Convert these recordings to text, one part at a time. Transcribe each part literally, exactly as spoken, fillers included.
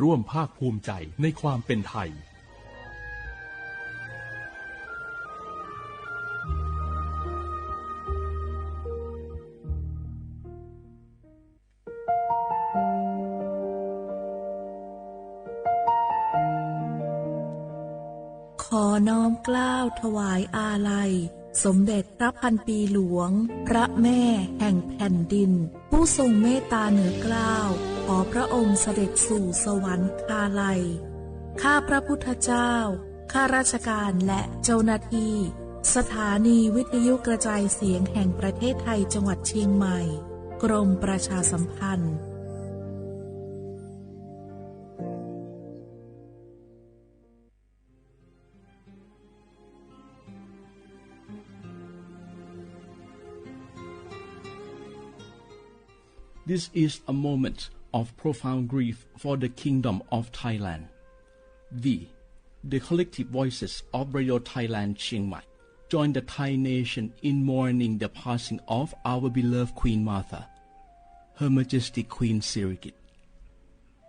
ร่วมภาคภูมิใจในความเป็นไทย ขอน้อมเกล้าถวายอาลัย สมเด็จพระพันปีหลวง พระแม่แห่งแผ่นดิน ผู้ทรงเมตตาเหนือเกล้า ขอพระองค์เสด็จสู่สวรรคาลัย ข้าพระพุทธเจ้า ข้าราชการและเจ้าหน้าที่ สถานีวิทยุกระจายเสียงแห่งประเทศไทย จังหวัดเชียงใหม่ กรมประชาสัมพันธ์ This is a moment of profound grief for the Kingdom of Thailand. We, the collective voices of Radio Thailand Chiang Mai, join the Thai nation in mourning the passing of our beloved Queen Mother, Her Majesty Queen Sirikit.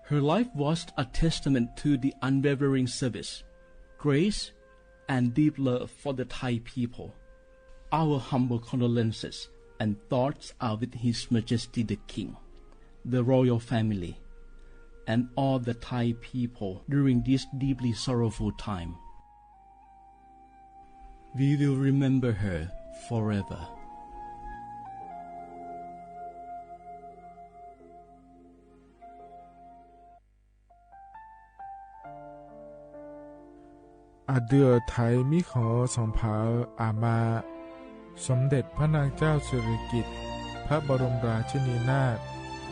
Her life was a testament to the unwavering service, grace, and deep love for the Thai people. Our humble condolences and thoughts are with His Majesty the King, the royal family, and all the Thai people during this deeply sorrowful time. We will remember her forever. Aqdui-euq Thai mirkhanq-euq sanqpaq-euq aqma, สมเด็จพระนางเจ้าสิริกิติ์ พระบรมราชินีนาถ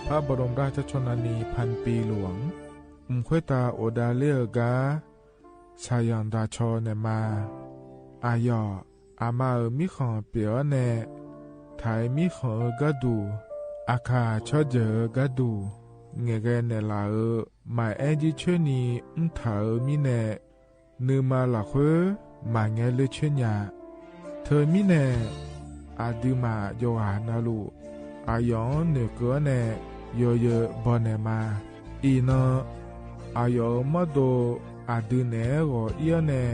พระบรมราชชนนีพันปีหลวง mq khoertav ghofdav ler-eu gar, shaqzanq daqcaw naeqma. Aqyawf, aqma-euq mirkhanq pyeuf-awr nae, Thai mirkhanq-euq gharduq, aqkaq tsawrjeuq-euq gharduq, ngaeqghae naeqlaf-euq maqaer jircoer ni mrtaq-euq mirnae, nuima lafkhoer maqngae ler coer nya. Teumirnae, aqduimaf yawqghaq navluf, aqyawf-anr noeqkeuv-awr nae yawzeu bawnaeq ma. Iqnan, aqyawf-euq mawrdo aqdui naeq-aer ghawq ir-awr nae,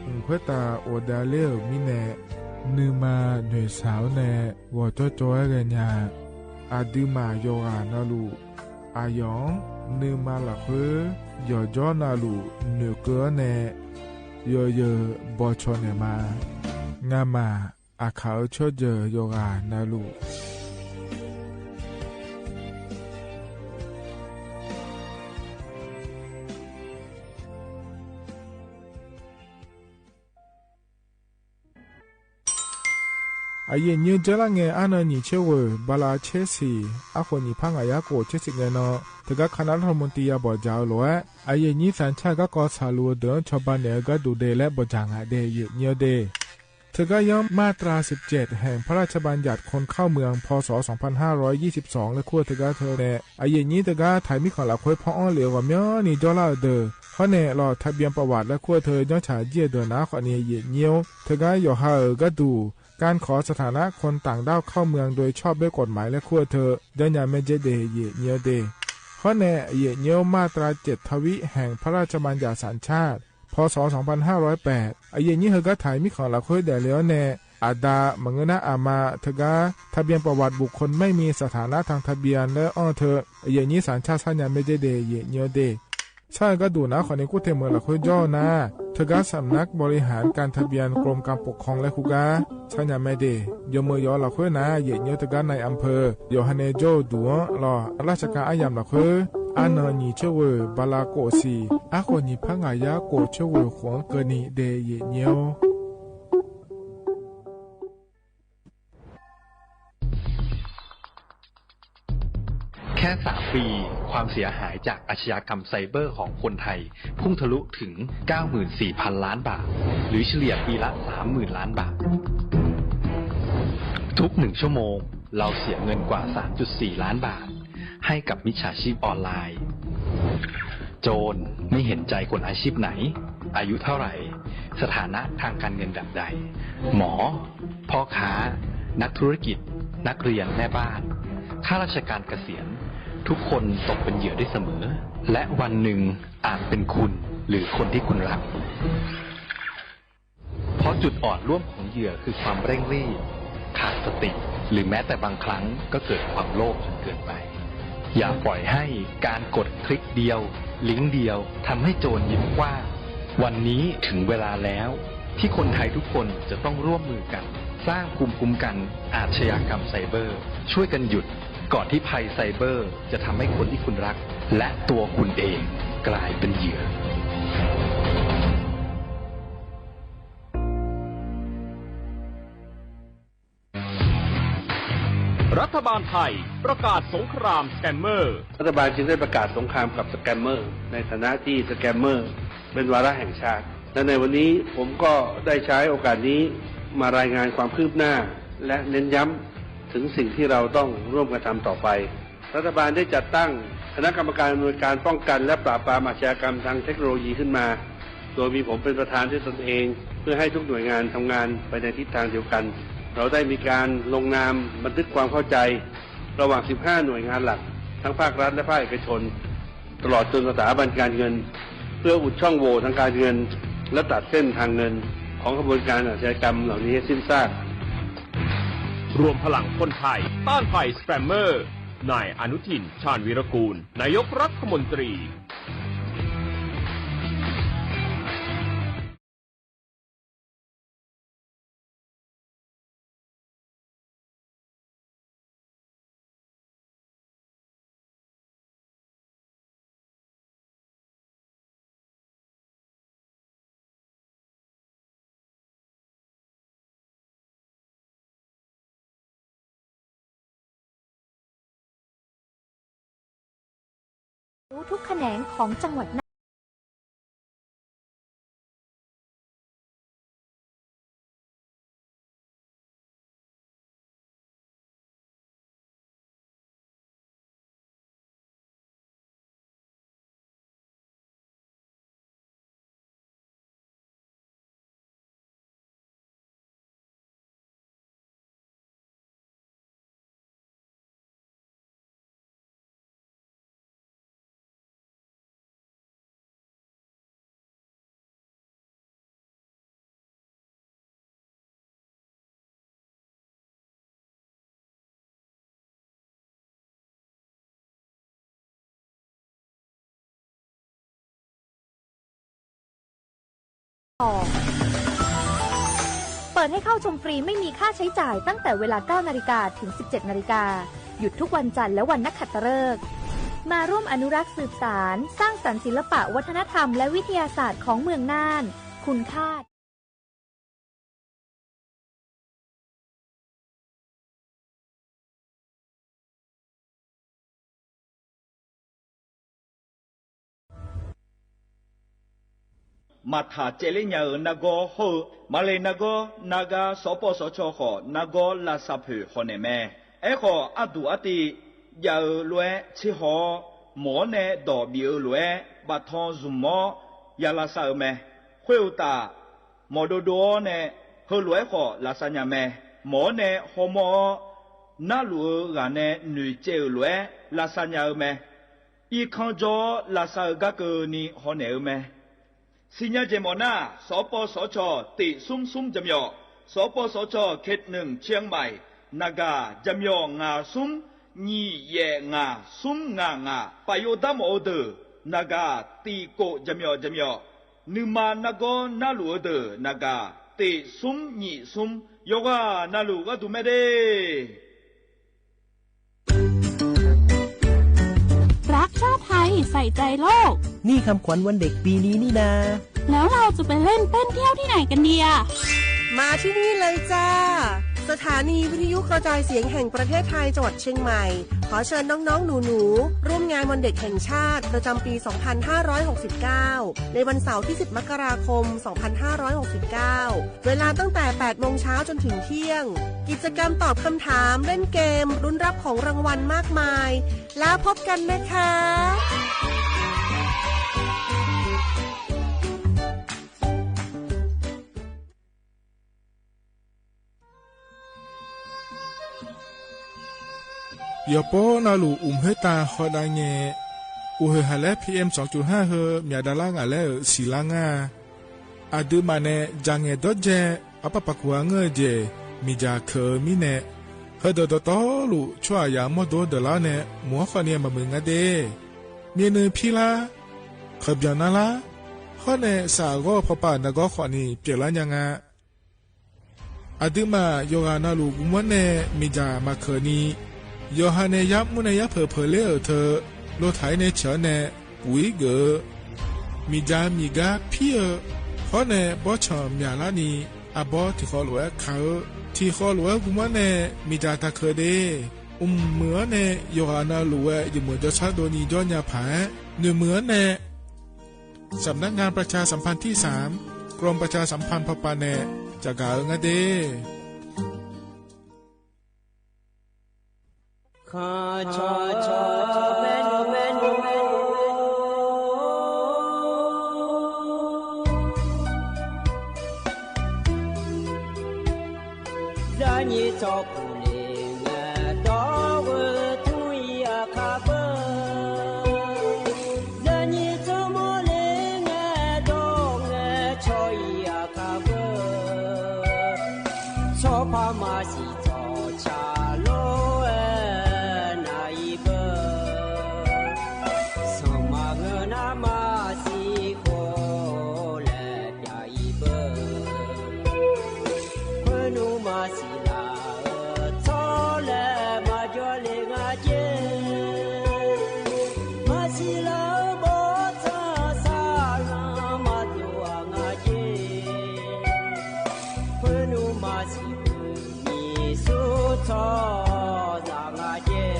mq khoertav ghofdav ler-euq mirnae, nuima noeqshaq-awr nae ghawqcawv cawv-aer ghaenya. Aqduimaf yawqghaq navluf, aqyawf-anr nuima lafkhoer yawqjawr navluf noeqkeuv-awr nae, yawzeu bawcaw naeqma. Ngamaf, aqkaq-euq tsawrjeuq yawqghaq navluf, aqyuif aqnyir dzawrlar ngae, arnan nyiq tser ghoeq bala tser siq, arkhof nyiq par ngaq yar khof tser siq ngae nan, teugar คณะรัฐมนตรี ya bawqdzaq-eu lof-aer, aqyuif aqnyir สัญชาติ garkawv tsaqluf-eu deuq-anr cawba naeq-eu gharduq de laer bawqdzaq ngaq de, aqyuif aqnyir-eu de. Teugar yanr มาตราสิบเจ็ด แห่งพระราชบัญญัติคนเข้าเมือง พ.ศ. สองพันห้าร้อยยี่สิบสอง laer kur-eu teugar teu nae, aqyuif aqnyir teugar Thai mirkhanq lafkhoer paw-anr lef-eu ghawqmyanrni jawrlar-euq deuq, hawr nae lawq ทะเบียนประวัติ laer kur-eu teu janrtsaq jir-eu deuq nar khawfni, aqyuif aqnyir-or, teugar yawqha-euq gharduq การขอสถานะคนต่างด้าวเข้าเมืองโดยชอบด้วยกฎหมาย laer kur-eu teu janrnya maerdzer de, aqyuif aqnyir-or de. Hawr nae, aqyuif aqnyir-or, มาตราเจ็ดทวีต แห่งพระราชบัญญัติสัญชาติ พ.ศ. สองพันห้าร้อยแปด aqyuif aqnyir heugar Thai mirkhanq lafkhoer daefle-awr nae, aqda maqngeur nar aqma teugar ทะเบียนประวัติบุคคลไม่มีสถานะทางทะเบียน laer anr-eu teu, aqyuif aqnyir สัญชาติ sarnya maerdzer de, aqyuif aqnyir-or de. Sar-eu gharduq nar khawfni kur te meuq lafkhoer jawr-eu nar, teugar สำนักบริหารการทะเบียน กรมการปกครอง laer kur gar sarnya mae de. Yawmeuq yawf-eu lafkhoer nar, aqyuif aqnyir-or teugar นายอำเภอ yawqha nae jawr-eu duq-anr lawq, ราชการ aryamq lafkhoer, arnan nyiq tser ghoeq bala khof siq, arkhof nyiq par ngaq yar khof tser ghoeq khof-anr keuvni de, aqyuif aqnyir-or. แค่สามปี ความเสียหายจากอาชญากรรมไซเบอร์ของคนไทย พุ่งทะลุถึง เก้าหมื่นสี่พันล้านบาท หรือเฉลี่ยปีละ สามหมื่นล้านบาท ทุกหนึ่งชั่วโมง เราเสียเงินกว่า สามจุดสี่ล้านบาท ให้กับมิจฉาชีพออนไลน์ โจรไม่เห็นใจคนอาชีพไหน อายุเท่าไหร่ สถานะทางการเงินแบบใด หมอ พ่อค้า นักธุรกิจ นักเรียน แม่บ้าน ข้าราชการเกษียณ ทุกคนตกเป็นเหยื่อได้เสมอ และวันหนึ่งอาจเป็นคุณหรือคนที่คุณรัก เพราะจุดอ่อนร่วมของเหยื่อคือความเร่งรีบ ขาดสติ หรือแม้แต่บางครั้งก็เกิดความโลภจนเกินไป อย่าปล่อยให้การกดคลิกเดียว ลิงก์เดียว ทำให้โจรยิ้มกว้าง วันนี้ถึงเวลาแล้ว ที่คนไทยทุกคนจะต้องร่วมมือกัน สร้างภูมิคุ้มกันอาชญากรรมไซเบอร์ ช่วยกันหยุด ก่อนที่ภัยไซเบอร์จะทำให้คนที่คุณรัก และตัวคุณเองกลายเป็นเหยื่อ รัฐบาลไทยประกาศสงครามสแกมเมอร์ รัฐบาลจึงได้ประกาศสงครามกับสแกมเมอร์ ในฐานะที่สแกมเมอร์เป็นวาระแห่งชาติ และในวันนี้ผมก็ได้ใช้โอกาสนี้มารายงานความคืบหน้า และเน้นย้ำถึงสิ่งที่เราต้องร่วมกันทำต่อไป รัฐบาลได้จัดตั้งคณะกรรมการอำนวยการป้องกันและปราบปรามอาชญากรรมทางเทคโนโลยีขึ้นมา โดยมีผมเป็นประธานด้วยตนเอง เพื่อให้ทุกหน่วยงานทำงานไปในทิศทางเดียวกัน เราได้มีการลงนามบันทึกความเข้าใจระหว่าง สิบห้า หน่วยงานหลัก ทั้งภาครัฐและภาคเอกชน ตลอดจนสถาบันการเงิน เพื่ออุดช่องโหว่ทางการเงิน และตัดเส้นทางเงินของขบวนการอาชญากรรมเหล่านี้ให้สิ้นซาก รวมพลังคนไทยต้านภัยสแกมเมอร์ นายอนุทิน ชาญวีรกูล นายกรัฐมนตรี ทุกแขนงของจังหวัดน่าน เปิดให้เข้าชมฟรีไม่มีค่าใช้จ่ายตั้งแต่เวลา เก้านาฬิกา ถึง สิบเจ็ดนาฬิกา หยุดทุกวันจันทร์และวันนักขัตฤกษ์ มาร่วมอนุรักษ์สืบสาน สร้างสรรค์ศิลปะวัฒนธรรมและวิทยาศาสตร์ของเมืองน่าน คุณค่า Maqtaq caevler nya-euq nargawr hawr-eu, maqle nargawr nargar sawqpawv sawqcawv khawf nargawr lavsav poeq hawnaeq mae. Aerkhawf, arduq artiv jav-eu lof-aer tserhaw-awr, mawq-awr nae dawq bif-eu lof-aer baftan zmq-awr ya lavsav-euq mae. Khoeruqtaf, mawq dovdov-awr nae heulof-aer khawf lavsav nya mae. Mawq-awr nae hawmawr-awr, narluf-eu ghaq nae noeqcaev-euq lof-aer lavsav nya-eu mae. Irkanr jawr-awr lavsav-eu gar keuvni hawnaeq-eu mae. Siqnya jeq mawf nar, sawqpawv sawqcawv tiq smr smr jaqmyawf, sawqpawv sawqcawv เขตหนึ่ง เชียงใหม่ naqgaq jaqmyawf ngaq smr nyiq yaef ngaq smr ngaq ngaq, paf yov dar mawf-eu deuq naqgaq tiq kof jaqmyawf jaqmyawf, nuima nargawr narluf-eu deuq naqgaq tiq smr nyiq smr, yawqghaq navluf gharduq mae de. รักชาติไทย ใส่ใจโลก นี่คำขวัญวันเด็กปีนี้นี่นา แล้วเราจะไปเล่นเต้นเที่ยวที่ไหนกันดีอะ มาที่นี่เลยจ้า สถานีวิทยุกระจายเสียงแห่งประเทศไทยจังหวัดเชียงใหม่ ขอเชิญน้องๆ หนูๆ ร่วมงานวันเด็กแห่งชาติประจำปี สองพันห้าร้อยหกสิบเก้า ในวันเสาร์ที่ สิบ มกราคม สองพันห้าร้อยหกสิบเก้า เวลาตั้งแต่ แปดโมงเช้าจนถึงเที่ยง กิจกรรมตอบคำถาม เล่นเกม ลุ้นรับของรางวัลมากมาย แล้วพบกันนะคะ Yawqpov navluf uqmq khoertav hawdav ngae, uqhoeq haq laer P M sanqcoq har heu myaq davlar ngaq laer-euq siqlar ngar-a. Aqduimaf nae dzaq ngaeq dawrdzae arpar paf kuq-a ngeur-eu jeq miqdzaq keuq-eu mirnae, heudeuq dawqtawvluf tsawrhaqzaq mawrdo-anr deuqlar-awr nae mq-anr khawfni maqmuiq nga de. Myavnuiv pirlar, keuqbyanq narlar, hawr nae saqghawr-eu pawpav nargawr khawfni pyeuflar nya nga. Aqduimaf yawqghaq navluf guvmanr nae miqdzaq maqkeuq ni, yawqha nae yar mr nae yar peuq peuq ler-euq teu, lotaq-ir nae ciq-awr nae puq-ir geuf-eu, miqdzaq miqgar pir-eu, hawr nae bawrtsanq myaqlar ni, arbawr tiqkhawv lof-aer ka-eu, tiqkhawv lof-aer guvmanr nae miqdzaq taqkeuq de. Mqmuiq-anr nae yawqghaq navluf-aer jeqmuiq jawrshar dovni jawr nya paq-aer, noeqmuiq-anr nae สำนักงานประชาสัมพันธ์ที่สาม กรมประชาสัมพันธ์ พป nae caqgaq-eu ngar de. Zaqnyiq tsawrkuq le ngae dawr-eu tmr-ir aqkar beu. Zaqnyiq tsawrmawr le ngae dawr ngae cawr-ir aqkar beu. Tsawrpar maqsiq tsawrca lof-aer nav-ir beu. Sanqma ngeur nar maqsiq khof laer pyav-ir beu. Khoernmr maqsiq laf-eu tsawrlaeq maqjawr le nga jer. Maqsiq laf-eu bawrtsanq saqlanq maqdov-aq nga jer. Khoernmr maqsiq beu nyiq sur tsawrhaqzaq nga jer.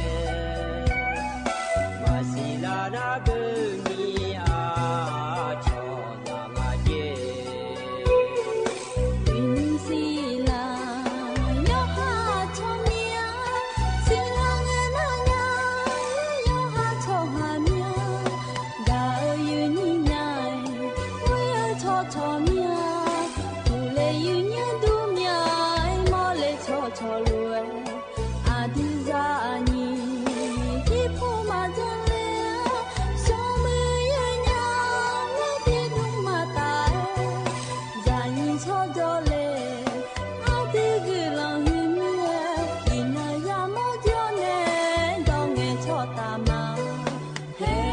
Maqsiq laf nar beu nyiq-aq cawqzaq nga jer. Uiqnymr siqlar yawqha tsawrmyanr, siqlar ngae nar nya yawqha tsawrhaq myanr. Gaq-eu yuif nyir nya-aer, ghoer-eu tsawrcawq myanr. Uqle yuif nymr dur myanr-aer, mawrle tsawrcawq lof-aer, aqdui zaqnyiq irpov maqdzanr ler-a. Smrmuiq yawnyaf-anr tiqdmr maqtaf-aer, zaqnyiq tsawrjawr le aqdui guiqlanq huiq mir-aer, iqnan yamawr jawr nae dawr ngae tsawrtaf ma. Haer.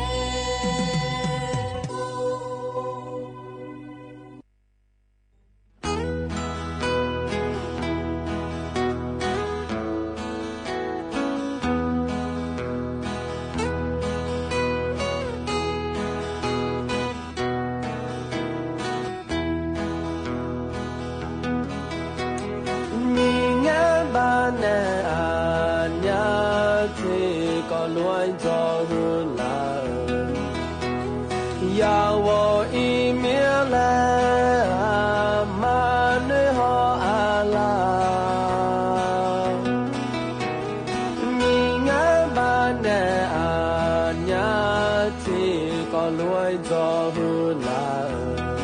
Miqngar baqnaeq aqnyaf tiqkawv lof-aer dzawr huiq laf-euq, yawqghaq iqmir laer aqma noeq haw-a lar. Miqngar baqnaeq aqnyaf tiqkawv lof-aer dzawr huiq laf-euq,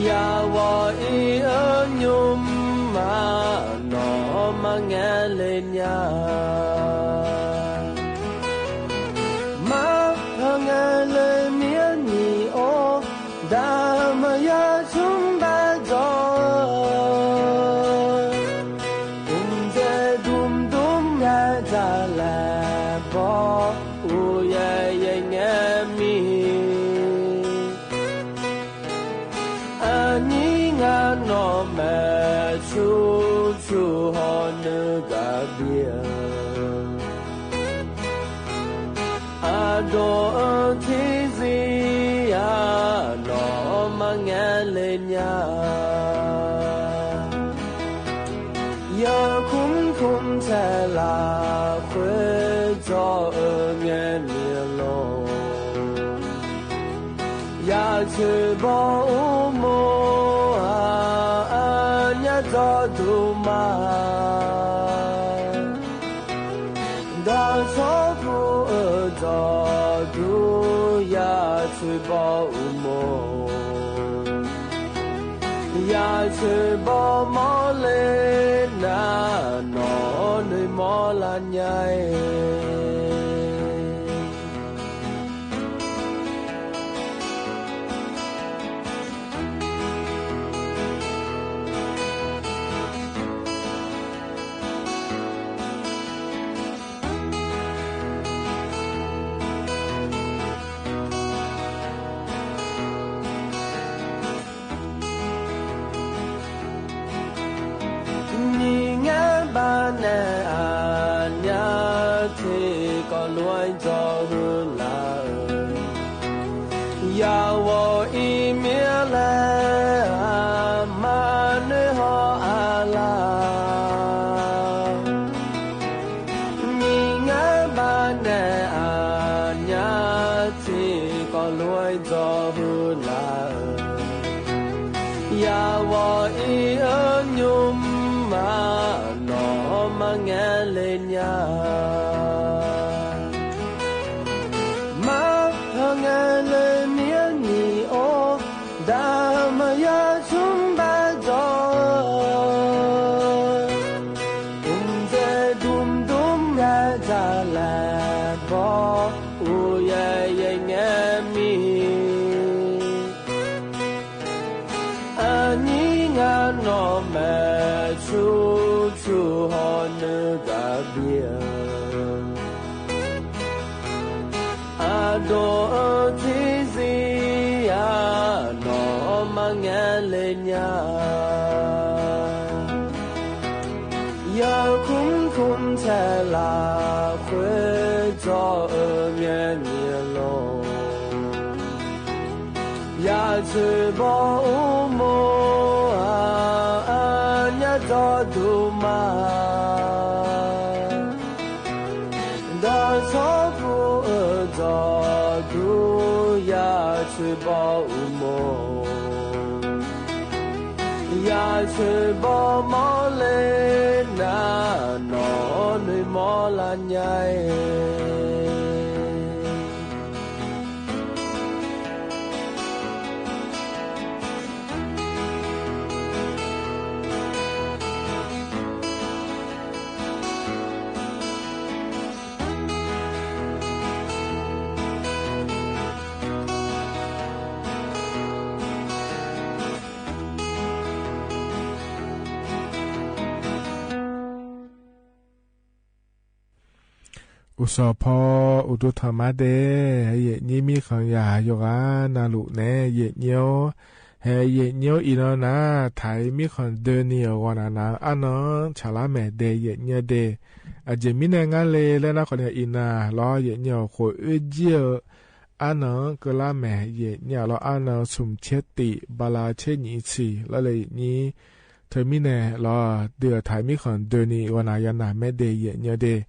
yawqghaq iq-eu nymr ma nawq-anr maqngaeq le nya. Maqha ngaeq le mir-aer nyiq-or, daq maqya tsmr bar dzawr-eu, mqdzaeq dmdmr ngae dzaq laeq bawr, uqyaer yaer ngae mir. Aqnyir ngar nawq maeq cur cur hawr nuigaq bir-eu, aqdawq-eu tiqzir-aq nawq-anr maqngaeq le nya. Yarkmr kmr taeq lafkhoer dzawr-eu ngae mir lor. Yaq toeq baw uqmov-aq, aqnyaf dzawrduq ma. Dawqtawvluf-eu dzawrduq yaq toeq baw uqmov. Yaq toeq baw mawrle nar, nawq-anr noeqmawr lar nya-aer. Nyiq ngar baq nae aqnyaf tiqkawv lof-aer dzawq huiq laf-euq, yawq ghawq iqmir laer aqma noeq haw-a laq. Nyiq ngar baq nae aqnyaf tiqkawv lof-aer dzawq huiq laf-euq, yawq ghawq iq-eu nymr-aq, nawq-anr marngaeq le nya. Mar, heu ngae le mir-anr nyiq-or, daq maqya tsmr bar dzawq-eu, mqdzaeq dmdmr yaer dzaq laeq bawr, uqyaer yaer ngae mir. Aqnyir ngar nawq maeq cur cur hawr nuigaq bir-eu, aqdawq-eu tiqzir-aq, nawq-anr marngaeq le nya. Yawkmr kmr taeq lafkhoer dzawr-eu ngae nyiq lor, yaq coeq baw urmor-aq, aqnyaf dzawrduq ma. Dawqtawrpuq-euq dzawrduq yaq coeq baw urmor, yaq coeq baw mawrle nar, nawq-anr noeqmawr lar nya-aer. Uqsawq paw uqduq tanq mar dae, yaeqnyir mirkhanq yaq yawqghaq navluf nae yaeqnyir-awr, hae yaeqnyir-awr iqnan nar, taq-iq mirkhanq doeni-euq ghawqnaq nav-anr arnan-anr tsaqlar maeq dae yaeqnyir-eu dae. Aqjeq mirnae ngar le laer nar khawf ni iqnan lawr, yaeqnyir-awq khof oerjir-eu arnan-anr keuvlar maeq yaeqnyir-aq lawr, arnan smq tser tif bala tser nyiq ciq lawr le yaeqnyir. Teumirnae lawr, dui-euq taq-iq mirkhanq doeni ghawqnaq ya naq maer dae yaeqnyir-eu dae.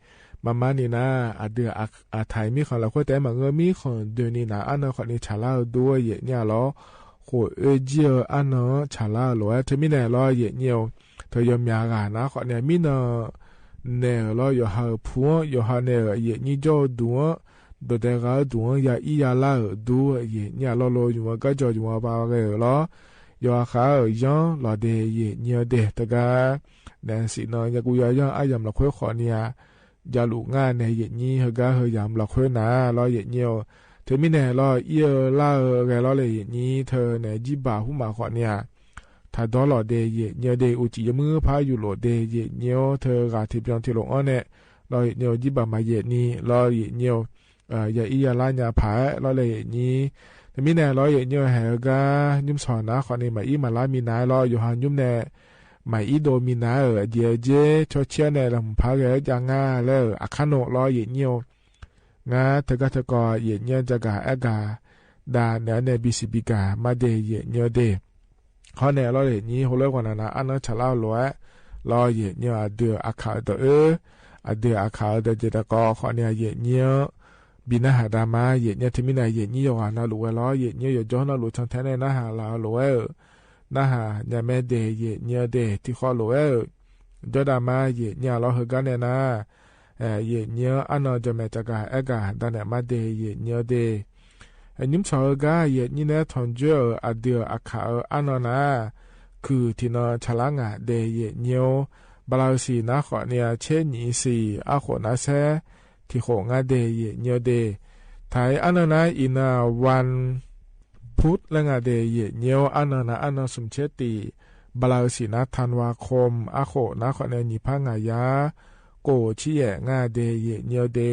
Maqma ni nar, aqdui aqtaq-iq mirkhanq lafkhoer taef-aer maqngeur, mirkhanq doeni naq arnan khawf ni tsaqlar-eu dur-eu yaeqnyir-aq lawr, khof oerjir-eu arnan-anr tsaqlar-eu lof-aer teumirnae lawr yaeqnyir-eu, teu yawmyaq ghaq nar khawf ni mirnan naeq-euq lawr, yawqha-euq pu-anr yawqha nae-euq yaeqnyir jawr-eu duq-anr, dawqdae gha-eu duq-anr ya ir ya lar-euq dur-eu yaeqnyir-aq lawr, lo yumq-eu garjawq yumq-eu ba ghae-euq lawr, yawqha khav-euq yanr lawq dae yaeqnyir-eu dae teugar naeq siqnan yaguv ya yanr aryamq lafkhoer khawf ni-aq, javluf ngar nae yaeqnyir heugar heu yamq lafkhoer naq lawr yaeqnyir-eu. Teumirnae lawr, ir-eu lar-eu ghae lawr le yaeqnyir teu nae jirbaq hmq maf khawf ni-aq, taqdawr lawq dae yaeqnyir-eu dae, uqcif yawmuir par yuflof dae yaeqnyir-awr, teu ghaq tiqbyan tiqlof-anr nae lawr yaeqnyir-eu jirbaq maqyaef ni lawr yaeqnyir-eu, ya ir ya lar nya paq-aer lawr le yaeqnyir. Teumirnae lawr yaeqnyir-eu haeq-eu gar nymr sawq nar khawf ni maqir maqlar minav-aer lawr, yawqha nymr nae maqir dov minav-aer-euq aqjeq-eu jer cawcaer nae lafhmq par ghae-aer jav nga laer-euq aqkar nawq lawr yaeqnyir-eu. Ngar teugar teukawv yaeqnyir-anr jagaq aergaq dav naeq-aer nae bisiq bigaq mar dae yaeqnyir-eu dae. Hawr nae lawr yaeqnyir heulof-aer ghawqnaq nav arnan tsaqlar-eu lof-aer lawr yaeqnyir-eu aqdui-euq aqkaq-euq dawq oer, aqdui-euq aqkaq-euq dawq jeq dawq kawv khawf ni-aq yaeqnyir-anr bi narhaq dav ma yaeqnyir-eu teumirnae yaeqnyir yawqghaq navluf ghae lawr yaeqnyir yawqjawr navluf cantae nae narhaq laf-eu lof-aer-euq narhaq nya maer dae yaeqnyir-eu dae. Tiqkhawf lof-aer-euq jawrdav ma yaeqnyir-aq lawr heugar nae nar, yaeqnyir-anr arnan jawqmaeq tsafgaq aergaq dav naeq mar dae yaeqnyir-eu dae. Nymr tsawq-eu gar yaeqnyir nae tanqjoer-euq aqdui-euq aqkaq-euq arnan nar, kuiq tiqnan tsaqlar ngaq dae yaeqnyir-awr, bala-eu siq nar khawf ni-a caer nyiq siq arkhof nar saer tiq khof nga de yaeq nyi-eu de. Taq-ir arnan nar iqnan-aq วันพุธ laer nga de yaeq nyi-awr, arnan nar arnan smq caer tiq bala-eu siq nar ธันวาคม arkhof nar khawf ni nyiq par ngaq yar kof ciryaef nga de yaeq nyi-eu de.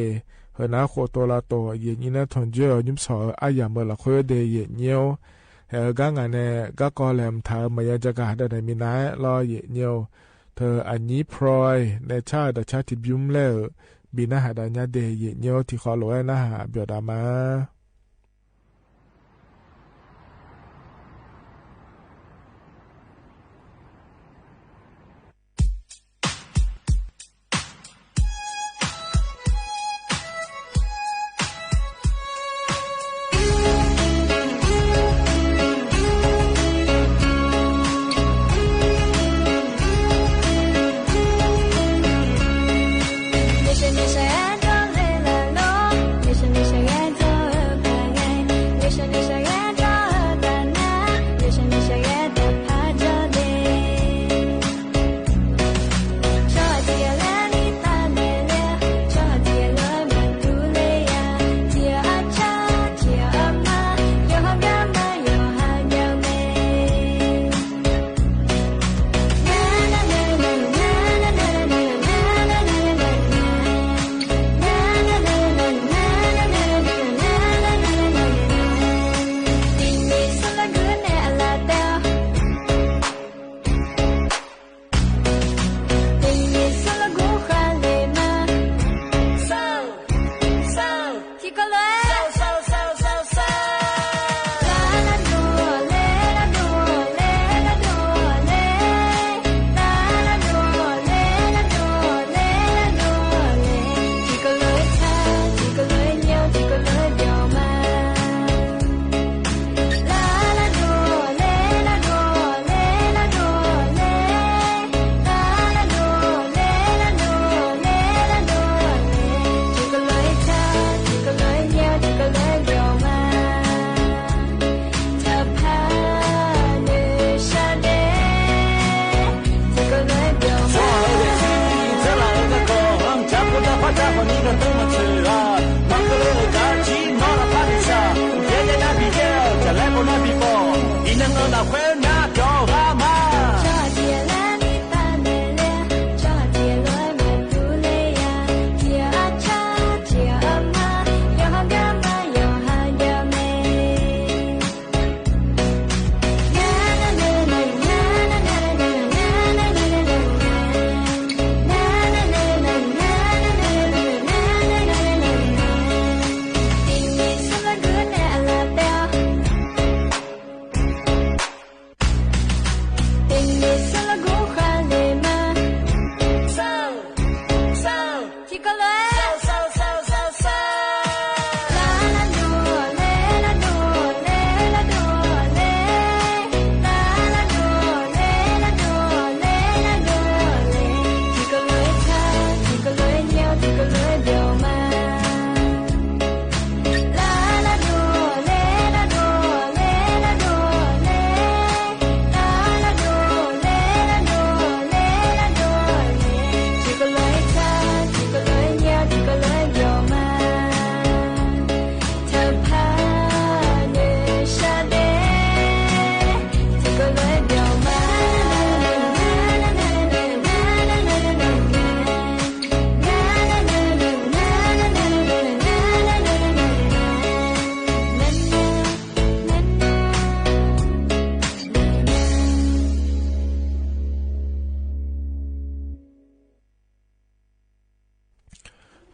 Heu nar khof tov lav tov yaeq nyi nar tanqjoer-awr nymr sawq-eu aryamq-eu lafkhoer de yaeq nyi-awr, haeq-eu gar ngaq nae garkawv laeqhmq taq-eu maqya jagaq dav daeq minav-aer lawr yaeq nyi-awr, teu aqnyir พลอย nae car-eu dawqcar tiqbymr laer-euq bi narhaq dav nya de yaeq nyi-awr, tiqkhawv lof-aer narhaq byawq dav ma.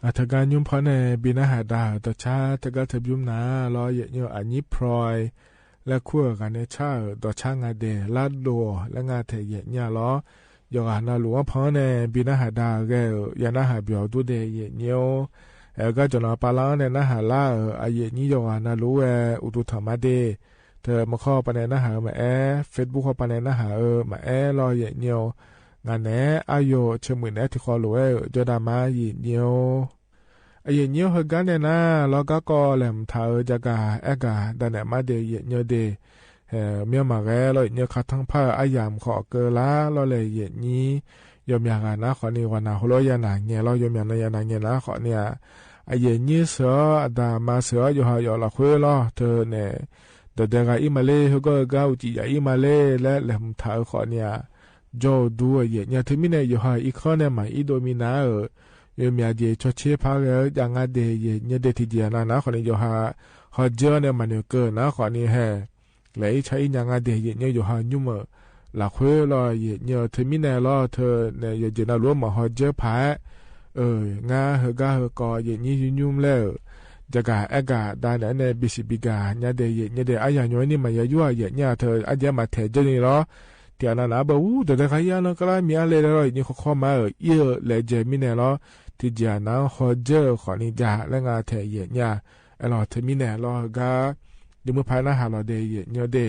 Aqteu gar nymr paw nae bi narhaq dav-euq dawqcar teugar teu bymr nar lawr, yaeq nyi-eu aqnyir พลอย laer kur-euq ghaq nae car-euq dawqcar nga de, ลาดหลวง laer nga taeq yaeq nyi-a lawr. Yawqghaq navluf-anr pan-anr nae bi narhaq dav-euq ghae-euq ya narhaq byawq dur de yaeq nyi-or. Aer-eu gar jawqnan pavlar-anr nae narhaq lar-euq aqyaeq nyir yawqghaq navluf-aer uqduq tanq ma de. Teu maqkawr pav nae narhaq-eu maqaer, Facebook khawr pav nae narhaq-eu maqaer lawr yaeq nyi-or. Ngaq naeq-aer aqyawf ceuq muiq naeq-aer tiqkhawv lof-aer-euq jawrdav ma yaeq nyi-or. Aqyaeq nyir-or, heugar nae nar lawr garkawv laeqhmq taq-eu jagaq aergaq dav naeq ma de yaeq nyi-eu de. Haeq-euq myanr maqghae lawr yaeq nyi-eu, khartanr par-eu aryamq khawf keuvlar lawr laeq yaeq nyir yawmyaq ghaq nar khawfni ghawqnaq heulof-aer yanaq ngaeq lawr, yawmyaq nan yanaq ngaeq nar khawfni-aq, aqyuif aqnyir sheuq-awr aqda aqma sheuq-awr yawqha yawf lafkhoer lawr teu nae dawqdae gha ir ma ler, heugawr-eu gar uqcif yaf ir ma ler laer laeqhmq taq-eu khawfni-aq, jawr-eu dur-eu yaef nyaer teumirnae yawqha irkanr nae maq ir dov minav-euq, yawmyaq jeq cawtser par ghae-eu jav nga de yaef nyaer de tiqjeq-aq nav nar khawfni yawqha hawdzeur-awr nae maqnoeq keuv nar khawfni hae laeq ir car ir nya nga de yaef nyaer yawqha nymr-euq lafkhoer lawr yaef nyaer-eu teumirnae lawr teu nae yawqjeq navluf-anr maqhaw dzeur paq-aer, ngar heugar heukawv yaef nyir yur nymr laer-euq jaqgaq aergaq dav naeq-aer nae bisiq bigaq nya de yaef nyaer de aryaq nymr-aer ni maqya yur-aq yaef nyaer-a teu arjaev-aer maqtaeq dzeur ni lawr. Tiqghaq nav naq-anr bae ur dawqdae gha ir-anr nar kar lar myav-anr le laer lawr yaef nyaer khawkawr ma-euq ir-eu laejae mirnae lawr. Tiqjeq-aq nav-anr haw dzeur-eu khawfni jav laer nga taeq yaef nyaer-a. Aerlawq teumirnae lawr heugar yawmuiq par narhaq lawq de yaef nyaer de.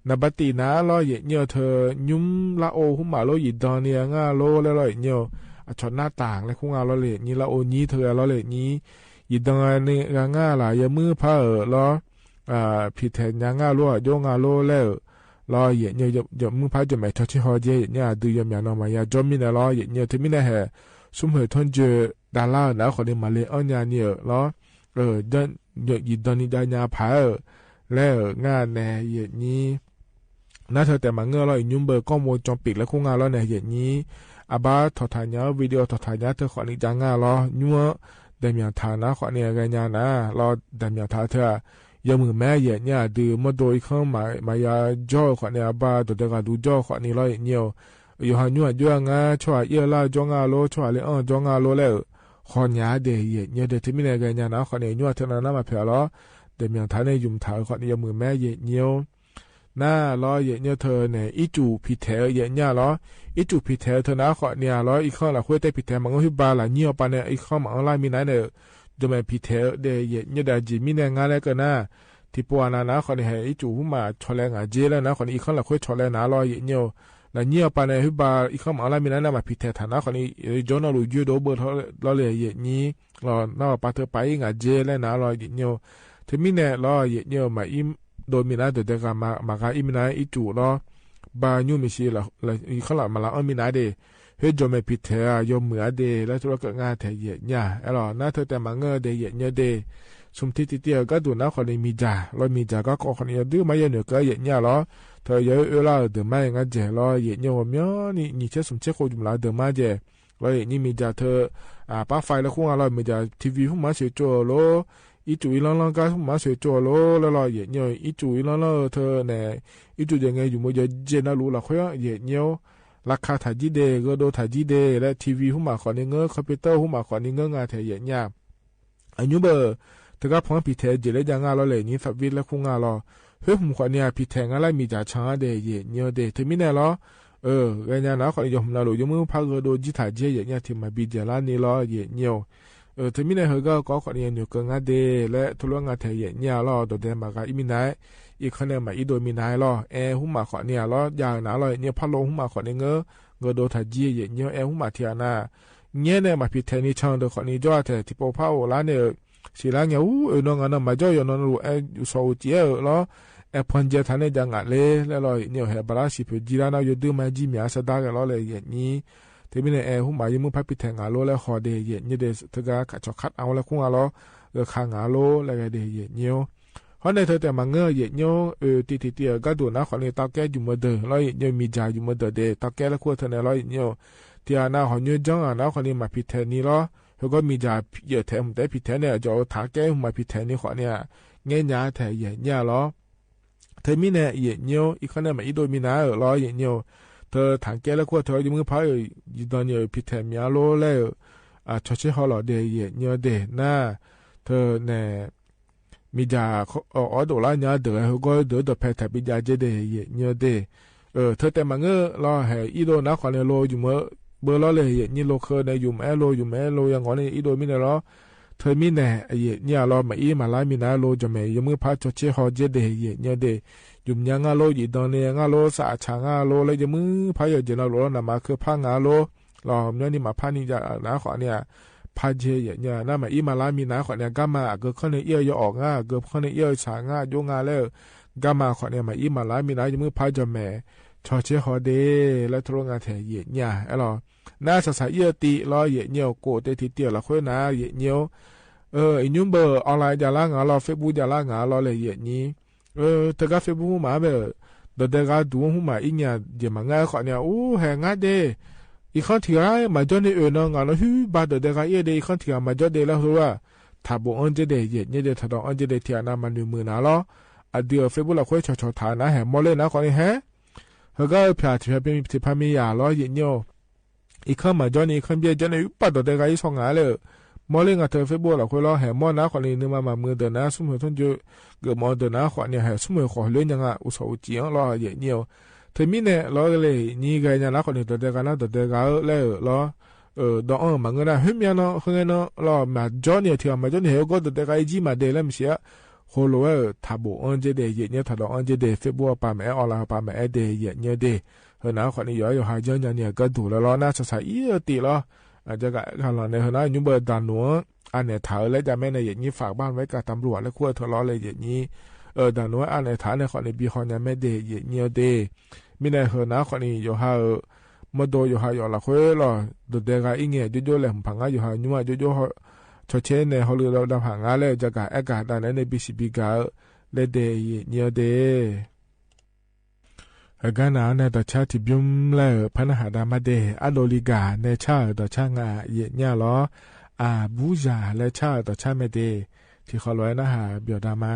Naqba tif nav-ar lawr yaef nyaer-eu teu nymr lar-or hmrmaf lor zifdan ni ngar lor laer lawr yaef nyaer-eu. Aqcawq nar taq laer kur nga lawr le nyir lar-or nyir teu ghae lawr le nyir zifdan ni gha ngar laf yawmuiq par-euq lawr piqtaeq nya ngar lor aqjox nga lor laer-euq lawr yaef nyaer-eu. Yawmuiq par jawqmaeq cawtser haw dzae yaef nyaer aqdui yawmyaq nan maqya jawr mirnae lawr yaef nyaer-eu teumirnae hae smrkhoeq tanrjoe davlar-euq nav-ar khawfni maqle anr nya ni-euq lawr zifdan ni jav nya paq-aer-euq laer-euq ngar nae yaef nyir nar teu taef maqngeur lawr iqnymr beu kawrmov cawv pif laer kur nga lawr nae yaef nyir aqbar tawqtaq nya-anr video tawqtaq nya teu khawfni jav ngar lawr nymr-anr daqmyaq taq nar khawfni ghae nya nar lawr daqmyaq taq teu-aq yawmuiq maer yaef nyaer aqdui mawrdo irkanr maqya jawr-eu khawfni aqbar dawqdae ghaq duq jawr-eu khawfni lawr yaef nyaer-eu. Yawqha nymr aqjox-a ngar tsawrhaq ir-eu lar-eu jawr ngar lor tsawrhaq le anr-eu jawr ngar lor laer-euq haw nya-ar de yaef nyaer de teumirnae ghae nya nar khawfni nymr-aq teu nav nar maqpyaeq lawr daqmyaq taq nae ymq taq-eu khawfni yawmuiq maer yaef nyaer-or. Nar lawr yaef nyaer teu nae ircuf piqtaeq-eu yaef nyaer lawr. Ircuf piqtaeq-eu teu nav-ar khawfni-aq lawr irkanr lafkhoer tae piqtaeq maqngeur khoerba lafnyir awqpav nae irkanr maqanr lar minav-aer nae-euq jawqmaeq piqtaeq-eu de yaef nyaer de aqjeq mirnae ngar laer keuv nar tiqpov-aq nav nar khawfni hae ircuf hmrmaf cawlae ngaq dzer laer nar khawfni irkanr lafkhoer cawlae nav lawr yaef nyaer-or. Lafnyir awqpav nae khoerba irkanr maqanr lar minav-aer nar maqpiqtaeq taq nar khawfni jawr navluf joer dov beu lawr le yaef nyir lawr nar awqpav teu pav ir ngaq dzer laer nav lawr yaef nyaer-or. Teumirnae lawr yaef nyaer-eu maqir dov minav dawqdae ghaq maqgha ir minav ircuf lawr ba nymr maeqshi irkanr laf maqlav anr minav de khoer jawqmaeq piqtaeq-aq yawmuiq-ar de laer tov lawr keuv ngar taeq yaef nyaer-a. Aerlawq nar teu taef maqngeur-eu de yaef nyaer de smq tiv tiqtiv-euq gharduq nar khawfni miqdzaq lawr miqdzaq garkawv khawfni yawduir mar yaer noeq keuv-aer yaef nyaer-a lawr. Teu yawoer oe lar-euq deuq mar-aer ngar dzaeq lawr yaef nyaer ghawqmyanrni nyiq tser smq tser khof jmq laf-eu deuq mar dzaeq lawr yaef nyaer miqdzaq teu par fai laer kur nga lawr miqdzaq TV hmrmaf-anr sheuqtsov-euq lor ircuf irlanr lanr gar hmrmaf-anr sheuqtsov-euq lor laer lawr yaef nyaer-eu ircuf irlanr lanr-eu teu nae ircuf jeq ngae yumq-eu yawqjeq navluf lafkhoer-anr yaef nyaer-or. Laqka taq jir de gheudov taq jir de laer TV hmrmaf khawfni ngeur computer hmrmaf khawfni ngeur nga taeq yaef nyaer-a. Aqnymr beu teugar pan-anr piqtaeq-eu jeq laer jav ngar lawr le nyir taqvir laer kur nga lawr. Khoer hmq khawfni-aq piqtaeq ngar lar miqdzaq can-ar de yaef nyaer-eu de teumirnae lawr. Ghaenya nav-ar khawfni yawhmq navluf yawmuiq par gheudov jir taq jir yaef nyaer tiq maqbi dzaeqlar ni lawr yaef nyaer-or. Teumirnae heugar-eu kawv-ar khawfni noeqkeuv ngar de laer tov lawr nga taeq yaef nyaer-a lawr dawqdae maqgha ir minav-aer irkanr nae maqir dov minav-aer lawr aer hmrmaf khawfni-aq lawr jav-eu nav lawr yaef nyaer par lo hmrmaf khawfni ngeur gheudov taq jir yaef nyaer-or aer hmrmaf tiq ghaq nav nyaer nae maqpiqtaeq ni can deuq khawfni jawr-a taeq tiqpov par ghoflar nae-euq siqlar ngae ur oeq nan ngaq nan maqjawr yawqnan luf aer uqshawq uqcif-aer-euq lawr aer pan jae taq nae jav ngaq ler laer lawr yaef nyaer-euq hae baqlar siq poeq jir lar nar yawduir mar jir myaq-ar sardar ghae lawr le yaef nyaer. Teumirnae aer hmrmaf yawmuiq par piqtaeq ngaq lor laer haw de yaef nyaer de teugar kaq cawq kar-anr laer kur nga lawr gheukaq ngaq lor laer ghae de yaef nyaer-or. Hawr nae teu taef maqngeur-eu yaef nyaer-or oe tiq tiq tiq-euq gharduq nav khawfni tavkaer jmq-eu deuq lawr yaef nyaer-eu miqdzaq jmq-eu deuq de tavkaer laer kur-eu teu nae lawr yaef nyaer-or. Tiq ghaq nav hawq nyoer janr-aq nav khawfni maqpiqtaeq ni lawr heugawr miqdzaq yeuf taeq hmq taef-aer piqtaeq nae aqjawq-eu taqkaer hmq maqpiqtaeq ni khawfni-aq ngaer nya-ar taeq yaef nyaer-a lawr. Teumirnae yaef nyaer-or irkanr nae maqir dov minav-aer-euq lawr yaef nyaer-or. Teu taqkaer laer kur-eu teu-awr yawmuiq par-euq zifdan ni-euq piqtaeq myaq-ar lor laer-euq cawq tser haw lawq de yaef nyaer-eu de nar teu nae miqdzaq awr dovlar nya-ar deuq-aer heugawr deuq-aer dawqpae taqbi jav dzaer de yaef nyaer-eu de. Teu taef maqngeur lawr hae ir dov nav khawfni lo jmq-eu beu lawr le yaef nyaer lo keuv nae yumq aer lo yumq aer lo yangawq nae ir dov mirnae lawr. Teumirnae yaef nyaer-a lawr maqir maqlar minav-aer lo jawqmaeq yawmuiq par cawq tser haw dzaer de yaef nyaer-eu de. Yumq nya ngar lor zifdan nae ngar lor saf tsaq ngar lor laer yawmuiq par yawqjeq navluf lawr naqma keuv par ngaq-ar lor lawq myanrni maqpar ni jav nav khawfni-aq par dzaer yaef nyaer nar maqir maqlar minav-aer khawfni-aq garma aqgeu kanr nae ir-eu yawawq ngar aqgeu kanr nae ir-eu saq ngar aqjox nga laer-euq garma khawfni maqir maqlar minav yawmuiq par jawqmaeq cawqcaer haw de laer teulof nga taeq yaeq nyir-a aerlawq. Nar saqsaq ir-eu tiv lawr yaeq nyir-awq, kof taev tiqtiv-euq lafkhoer nar yaeq nyir-awr, iqnymr beu online javlar ngaq lawr, Facebook javlar ngaq lawr laer yaeq nyir. Teugar Facebook mrmaf-anr bae-euq dawqdae gha duq-anr mrmaf ir nya jeq maqngeur-aer khawfni-a, ur haeq ngar de. Irkanr tiq ghaq maqjawr ni oeq nan ngaq nan huiq ba dawqdae gha ir-eu de, irkanr tiq ghaq maqjawr de laer heulof-aq, taqbof-anr dzer dae yaeq nyir de, taqdawq-anr dzer dae tiq ghaq nav maqnoeq muiq nar lawr. Aqdui-euq Facebook lafkhoer cawqcawq taq-eu nar haeq mawrler nar khawfni haer. Heugar-eu pyaq tiq pyaq tiq par mir yaq lawr yaeq nyir-awq. Irkanr maqjawr ni irkanr byaer jawr nae uiqpaf dawqdae gha ir shaw ngaq-a laer-euq, mawrler nga teu Facebook lafkhoer lawr haeq mawr nar khawfni nuima maqmuiq-eu deuq nar smrmuiq tmrjoe geufmawf-eu deuq nar khawfni haeq smrmuiq khawf loer nya nga uqshawq uqcif-anr lawr yaeq nyir-awq. Teumirnae lawr ghae le nyir ghae nya nar khawfni dawqdae gha nar dawqdae gha-eu laer-euq lawr, dawq-anr-euq maqngeur nar khoermyav nan heu ngae nan lawr maqjawr ni-euq tiq ghaq maqjawr ni haeq-eu gawr dawqdae gha ir jir maqdae laer maqsiq-a. Khoerlof-aer-euq taqbof-anr dzer dae yaeq nyir, taqdawq-anr dzer dae Facebook-anr pav maqaer, online-anr pav maqaer dae yaeq nyir de. Heu nar khawfni yawqha yawqha janrnya ni-euq gharduq laer lawr nar saqsaq ir-eu tiv lawr. Aqjeq gaq aer gaq lanq nae heu nar nymr beu daqnuq-anr anaeq taq-eu laer jav mae nae yaeq nyir faq bar maqaer kaq tamrluv-aq laer kur-eu teu lawr laer yaeq nyir. Daqnuq-anr anaeq taq-anr nae khawfni bi haw nya mae de yaeq nyir-eu de. Mirnae heu nar khawfni yawqha-euq mawrdo yawqha yawf lafkhoer lawr dawqdae gha ir ngae jawrjawr laeqhmq paq ngar yawqha nymr-aq jawrjawr cawqcaer nae hawlui dav paq ngar laer-eu jagaq aer gaq dav naeq-aer nae bisiq bi gaq-eu laer dae yaeq nyir-eu de. Heugar nav-anr nae dawqcar tiqbymr laer-euq par narhaq dav ma de, ardov li gaq nae car-euq dawqcar nga yaeq nyir-a lawr. Aqburzaq laer car-euq dawqcar mae de, tiqkhawf lof-aer narhaq byawq dav ma.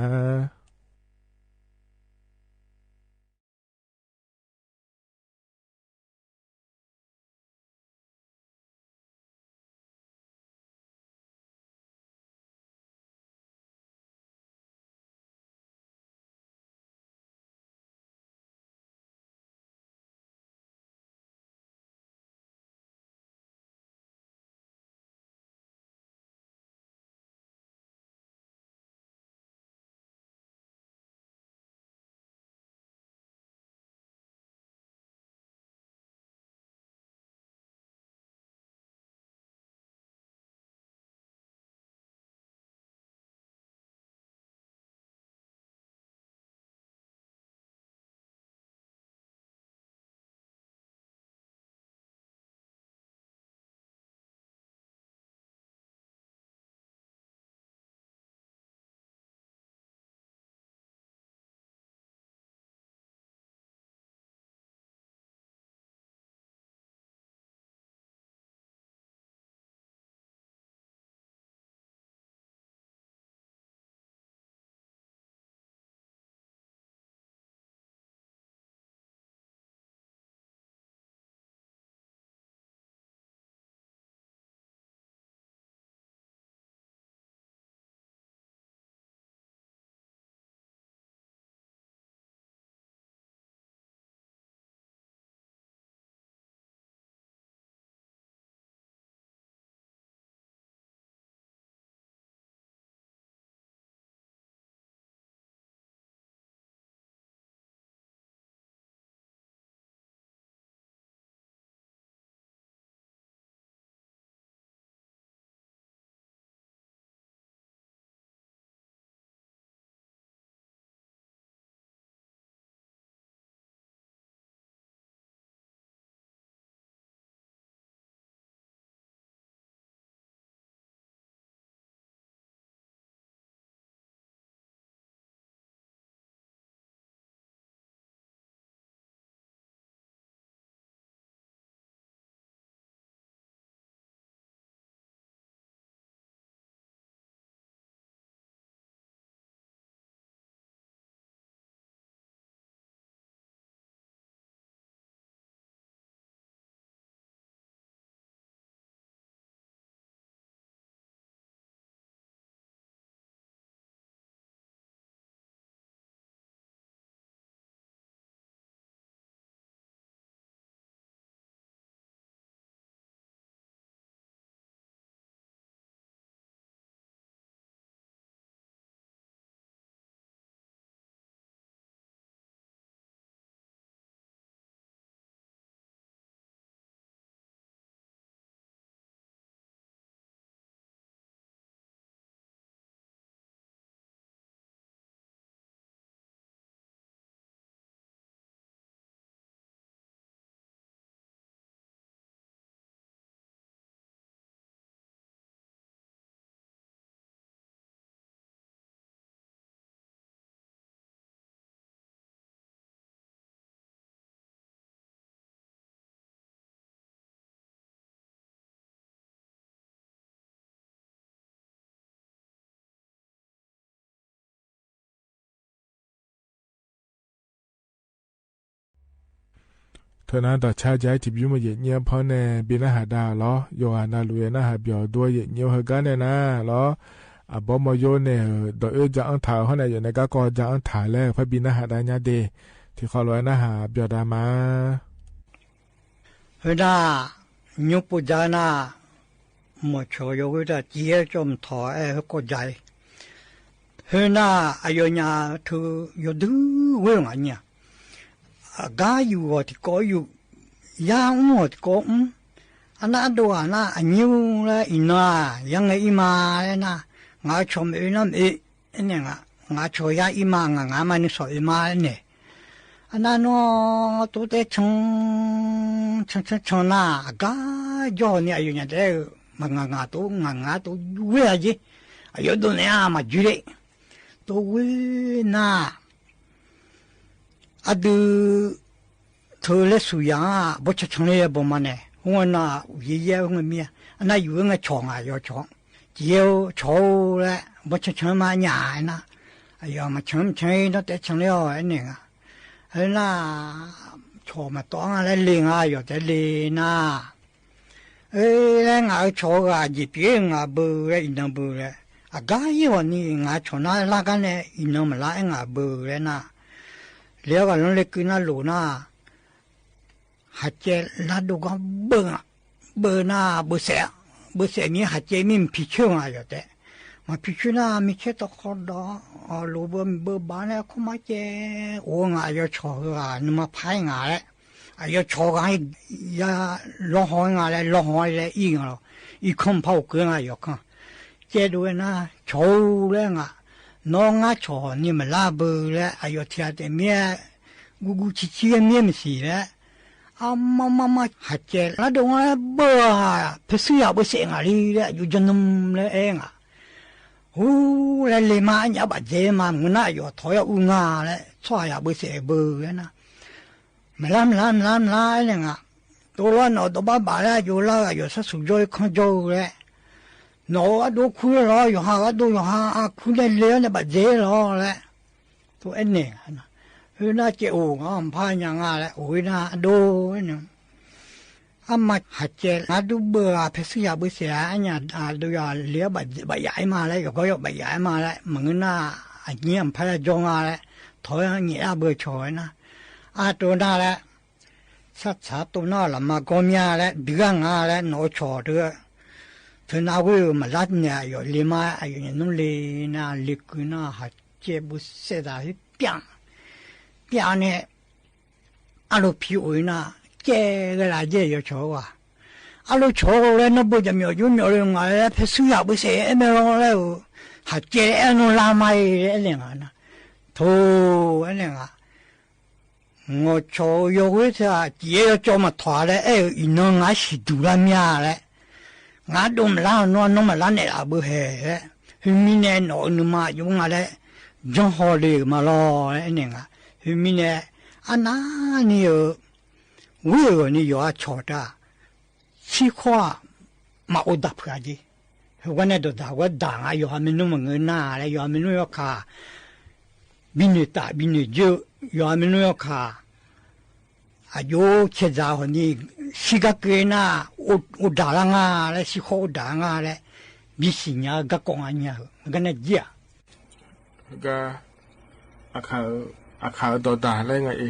Teunar dawqcar ja-aer tiqbymr maqyaef nyir-anr panr nae bi narhaq dav-euq lawr. Yawqghaq navluf-aer narhaq byawq dur-aer yaef nyir-eu heugar nae nar lawr. Aqbawr mawryo naeq-euq dawq-oer ja anr taq-euq hawr nae yawf nae garkawv ja anr taq laer-eu par bi narhaq dav nya de. Tiqkhawf lof-aer narhaq byawq dav ma. Khoernar, nymr pov ja-eu nar, mawqcawq yawghoer taf civ-aer cawv mqtawq-aer khoerkawv ja-ir. Khoernar, aqyawfnyaf teu yawdui ghoer-eu ngaq nyi-aq, aqgar yuf ghawq tiqkawv yuf, yar mr ghawq tiqkawv mr. Arnar ardov ghaq nar, aqnyir-ur laer iqnan-aq yar ngae ir ma laer nar, ngaq-euq cawq maeq-eu nar maeq-eu, aernaeq nga, ngaq-euq cawq yar ir ma, ngaq ngaq ma nuisawq oe ma aernaeq. Arnar nawr tov taer can, can can can nar, aqgar jawr-awq ni aqyawfnyaf taef-aer-eu, maqngaq ngaq tov ngaq ngaq tov ghoer-a jer. Aqyawf dov naeq-a maqjoe le. Tov ghoer nar, aqdui teu laer suq yaq-anr bawrcan can ler-a bawq ma nae, khoerngae nar uqyaer yaer-eu khoerngae mir-a. Arnar yuf-eu ngae cawq ngaq yawcawq-anr, tiq-eu cawq-or laer bawrcan can-aer ma nyaf-aer nar, aqyawf maqcan maqcan-ir nawr taef can ler-awq aernaeq nga. Aernar, cawq maqtawv-anr nga laer le nga yawf taef le nar, oe laer ngaq-euq cawq-eu ghaq jeq pyeuf-aer ngaq beu laer iqnan beu laer, aqgar ir ghawq ni ngaq-euq cawq nar lar gar nae iqnan maqlar-aer ngaq beu laer nar, le-awr ghaqlanr le keuv nar loq nar, haqcaev lardov gar beu nga. Beu nar beusaef, beusaef mir haqcaev mir maqpi coer nga yawf taef. Maqpi coer nar micaer tawv khawdawq-awr loq beu mq beu baf nae kawrmar caev of-eu nga aqyawf cawq heughaq nuima par-aer nga laer, aqyawf cawq ghaq-anr ya lawrhaw-aer nga laer lawrhaw-aer laer ir nga lawr. Irkanr mqpar of keuv nga yawf kanr. Caevdov-aer nar cawq-or laer nga, nawr ngar cawq ni maqlar beu laer aqyawf tiq ghaq taef mir-aer guvguv ciqcir-aer mir-aer maqsiq laer, armar mar mar haqcaev lardov-anr laer beu-aq paershuir yaq beusaef ngaq le laer aqjox janr nmr laer aer nga. Hur laer le ma arnyaf bafdzae ma maqngeur nar aqyawf tawq-aer yar ur nga laer tsawrhaq yaq beusaef beu laer nar, maqlar maqlar maqlar maqlar aernaeq nga. Tov lawr nawq-eu dawqbar baf laer aqjox lar-eu aqyawf sharsuq jawr-ir kanr jawr-eu laer, nawq-euq ardov kur-aer lawr yawqha-euq ardov yawqha-a kur nae le-awr nae bafdzae-aer lawr laer, tov aernaeq nga. Khoernar caev of ngaq-anr maqpar nya nga laer of-aer nar ardov aernaeq. Arma haqcaev ardov beu-aq paershuir yaq beusaef-a arnyaf ardov yaq le-awr bafdzae bafyaf-aer ma laer yawqgawr yawq bafyaf-aer ma laer maqngeur nar, aqnyir maqpar yar jawr nga laer tawq-aer nyaef-ar beu cawq-aer nar, ardov nar laer, sartsaq tov nar lafma gawr mya laer duigar nga laer nawq-eu cawq deuq-eu teunav ghoer-euq maqlar naeq aqyawf le ma aqyawf nyaef nmr le nar le keuv nar haqcaev beusaef taq-aer pyav pyav nae arlo pi of-ir nar, caev ghae laf jaer yawcawq-eu ghaq, arlo cawq-eu laer nawr beu jaqmyawf jawr myawf le nga laer paershuir yaq beusaef aer mae lawr laer-euq haqcaev aer nawr lar ma-ir laer aernaeq nga nar, tov aernaeq nga. Ngawqcawq-eu yawghoer teu-aq tiq-aer yawcawv maqtawq-a laer aer-euq iqnan ngar siqduq lar mir-a laer, ngar dov maqlar-eu nawr nawr maqlar naeqlaf beu haeq laer, khoermirnae nawq-euq nuima aqjox nga laer janrhaw le-euq ma lawr laer aernaeq nga. Khoermirnae arnavni-euq ghoer-euq ghawqni yawqha cawq teu-aq, shirkhawr-aq maqov daq peuq-a jeq. Heugar nae dawqdaq gar daq nga yawqha maernmr maqngeur nar laer yawqha maernmr yawkaq binoeq taf binoeq jir-eu yawqha maernmr yawkaq aqjox caedzaq hawqni shirgar keuv nar, ov daq lar nga laer shirkhawr ov daq lar nga laer bisiq nya-eu garkawv nga nya-euq heugar nae jir-aq. Heugar aqkaq-euq dawqdaq laer nga-e.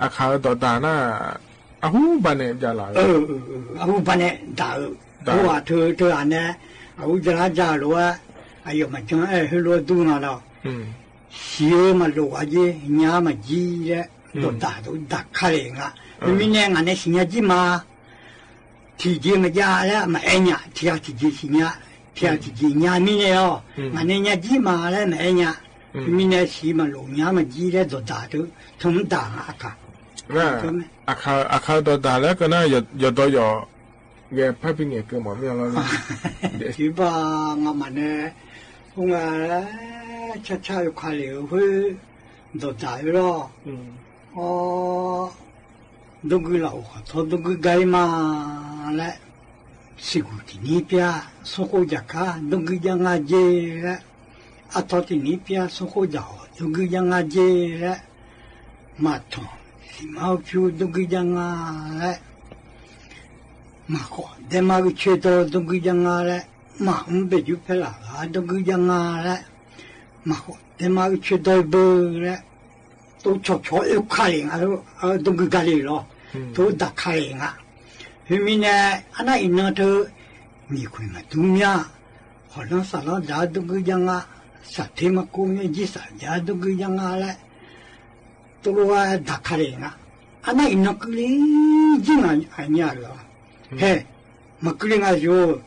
Aqkaq-euq dawqdaq nar, arhu banae javlaf-eu, arhu banae daq-eu, aqghaq teu teughaq nae aqghaq ja lar ja-euq lof-aer aqyawf maqjan-aer heulof-aer dur nga lawr. Siq-eu maqlof-a jer, nya maqjir laer dawqdaq dawqdaq ka le nga. Khoermirnae ngaq nae siqnya jir ma. Tiqjeq maqjav laer maqaer nya, tiqghaq tiqjeq siqnya, tiqghaq tiqjeq nya mirnae-awr ngaq nae nya jir ma laer maqaer nya. Khoermirnae siq maqlof nya maqjir laer dawqdaq teu teu mr daq nga aqkaq. Aqkaq-eu dawqdaq laer keuv nar yawqdawq yawq ghae parbi ngaeqkeuv mawf mir-a lawr. Tiqbaq ngamaf nae khoerngae laer carcar oe ka lef-eu khoer dawqdaq oe lawr. Awr, dawrgui laf-euq khawqtawr dawrgui gar-ir ma laer, siqguq tiqnyir pyav smrkhov jaqkar dawrgui jav nga jer laer, artawr tiqnyir pyav smrkhov jaqhawq dawrgui jav nga jer laer, maqtanq tiqmar-eu pyur dawrguir jav nga laer, maqkhawf daema geucoer dawr dawrguir jav nga laer, maqmr baeqjur paerlaf ghaq dawrguir jav nga laer, maqkhawf daema geucoer dawr-ir beu laer, tov cawqcawq-awr oe ka lef nga, dawrguir ga le lawr, tov daq ka lef nga. Khoermirnae, arnar iqnan teu, miqkhoeq maqdur mir-a, khawqlanr saflanr dzaq-awr dawrguir jav nga, saqter markov mir-a jirsaf dzaq-awr dawrguir jav nga laer, tov lof-aer daq ka lef nga. Arnar iqnan keuvle jir ngaq aqnyir-a lawr. Hae, maqkeuvle nga zor-eu.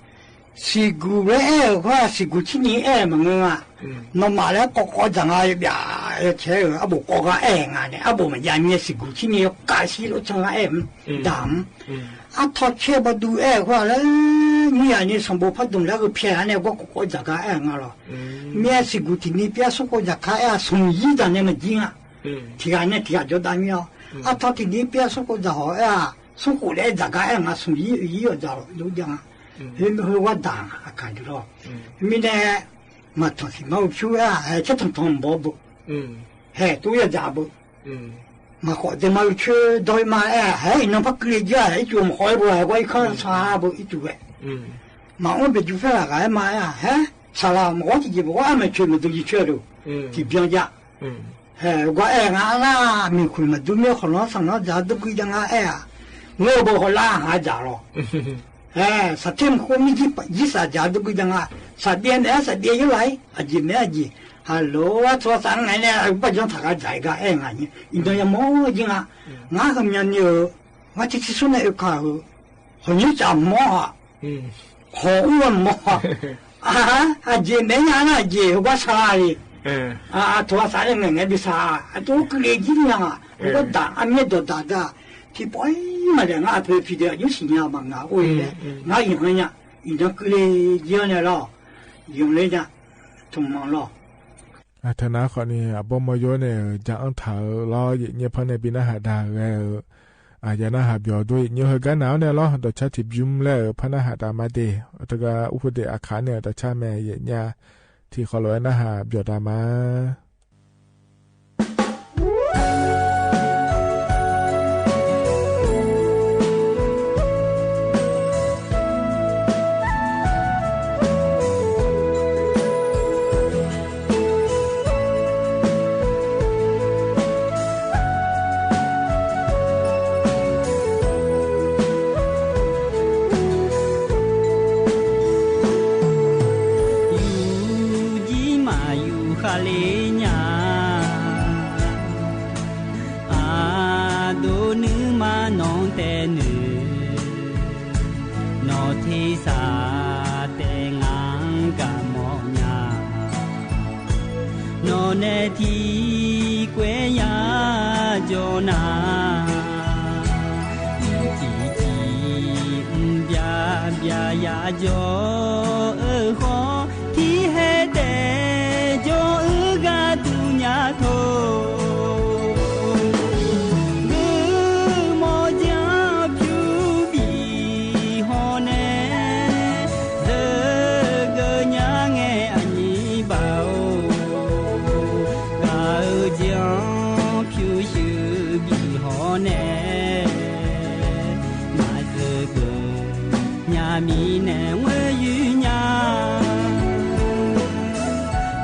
Siqguq laer aer-euq khoer-aq, siqguq tser ni aer-eu maqngeur nga. Nawmaf laer kawv kawv dzaq nga, yawbyav yawcaer-euq arbof kawv gar aer nga nae, arbof maqjav mir-aer siqguq tser ni yawkav shir lof can gar aer-eu mr, daq mr. Artaw caer bawduv aer-euq khoer-aq laer, nymr yaq ni sanqbof pardmq laer gheu pyaeq-a nae gawr kawv kawv dzaq gar aer-eu nga lawr. Mir-aer siqguq tiq ni pyaer smrkhof dzaqkar aer-aq, smq yir dzaq nae maqjir nga. Tiq ghaq nae tiq ghaq jawrdav mir-awr, artaw tiq ni pyaer smrkhof dzaq hawq aer-aq, smrkhof laer dzaq gar aer-eu nga, smq yir oe yir yawdzaq lawr jav nga. Khoer khoer gharduq daq nga, aqkaq dui lawr. Khoermirnae, maqtanq tiqmar-eu pyur aer-aq, hae caer tanqtanq maqbaw beu. Hae tov yadzaq beu. Maqkhawf daema geucoer dawr-ir ma aer-aq, hae iqnan par keuvle jir-aq, hae ircuf maqkhawf-aer beu, hae gawr irkanr sar beu ircuf ghae. Maqmr baeqjur paerlaf ghaq-aer ma aer-aq, hae saqlaq maqghawr tiqjeq maqghawr armaqcoeq maqdui jeq coer-a deuq tiqbyan jav. Hae gar aer nga, arnar miqkhoeq maqdur mir-aer khawqlanr saqlanr dzaq-awr dawrguir jav nga aer-aq, ngeur-eu beu hawlar haq dzaq lawr. Hae saqter maqkov mir jir, jirsaf dzaq-awr dawrguir jav nga. Saqbyaev naeq-aer saqbyaev yawlaf-ir, aqjeq maeq-aer aqjeq. Haqlof-aer tov-aer sar ngae nae aqbur bar janr taq gar dzaq-ir gar aer nga nyir. Iqnan yamawr jir nga. Ngar heumyan ni-euq, ngar tser tser smr nae oe ka-euq, hawq nymr tsaf mawr-aq, hawq mr-a mawr-aq, aqjeq maeq nya nar aqjeq heugar sar le. Tov-aer sar nae ngaeq ngaeq-aer bi sar-a, aqtov keuvle jir nya-aq, heugar daq armyaer dawqdaq da. Tiqpawf-ir maqdaef ngar aqpoeq piqdeuq aqjox siqnya maqngaq or-e laer ngar yanq-anr nya. Iqnan keuvle jir-anr nae lawr, yanqler nya, tmqmanq lawr. Aqteu nar khawfni aqbawr mawryo nae-euq ja-anr taq-eu lawr, yaeqnyaer par nae bi narhaq daq ghae-eu, aqyawf narhaq byawq dur yaeqnyaer heugar nav-awr nae lawr, dawqcar tiqbymr laer-euq par narhaq daq ma de. Teugar urpur de aqkaq nae-euq dawqcar mae yaeqnyaer tiqkhawf lof-aer narhaq byawq daq ma. Yur jir maqyur khavler nya. Aqdov nuima nawq-anr tae noeq, nawq tersaq taef ngaq-anr gaq mawf nya. Nawq nae tiqkawv-aer yajawr nar, iqciv civ mrbyav byav yajawr-eu khawf, tiqhaer taef jawr-eu gharduq nya tawq. Geufmawf janr pyur bif haw nae, zeugeuf nya ngae aqnyir baf-or. Gaq-eu jeq-anr pyurshuif bif haw nae, maqzeugeuf nya mirnae ngoer yuif nya.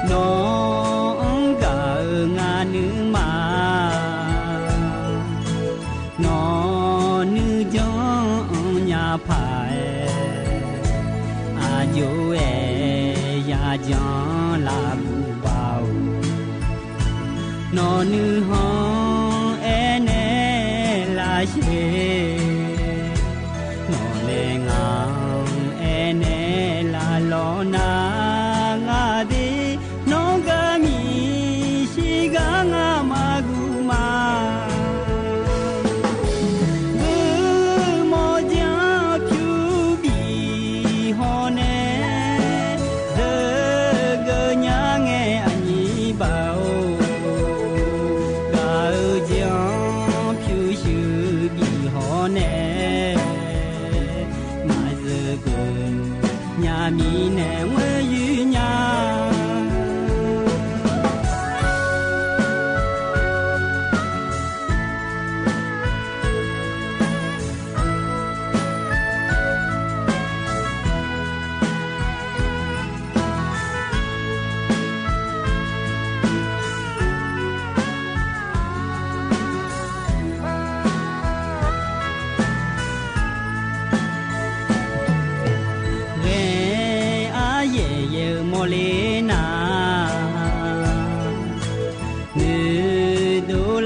Nawq-anr gaq-eu ngar nuima, nawq nuijan-anr nya paq-aer, aqjox-aer yajan lavbuq baf-or. Nawq nuikhanr aernaeq lavshae, nawq nae ngaq-anr aernaeq lavlawq nar, ngaq de nawr gar miqshi gar ngar maqguq ma. Geufmawf janr pyur bif haw nae, zeugeuf nya ngae aqnyir baf-or. Gaq-eu jeq-anr pyurshuif bif haw nae, maq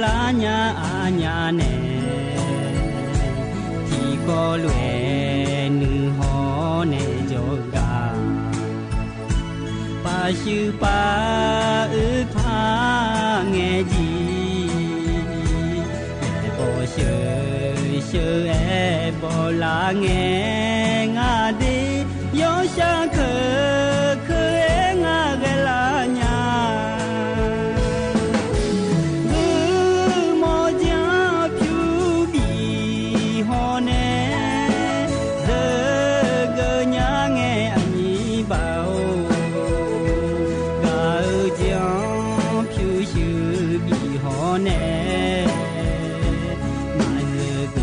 lar nya aqnya nae, tiqkawv lof-aer nuihawr nae jawrgaq. Paqshuif paq-eu par ngae jeq, aerbaw sheuq sheuq aerbaw lar ngae, ngar de yawshaq keuq keuq-aer ngar ghae lar nya. Guiqmawr janr pyur bif haw nae, zeugeuf nya ngae aqnyir baf-or, gaq-eu janr pyur shuif bif haw nae, maqzeugeuf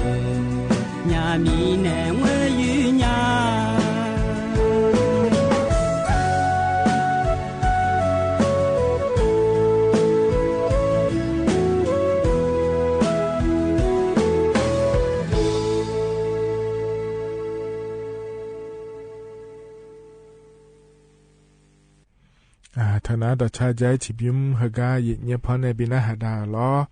nya mirnae ngoer yuif nya. Teunar dawqcar ja-aer tiqbymr heugar yaeqnyaer paw nae bi narhaq dav-euq lawr.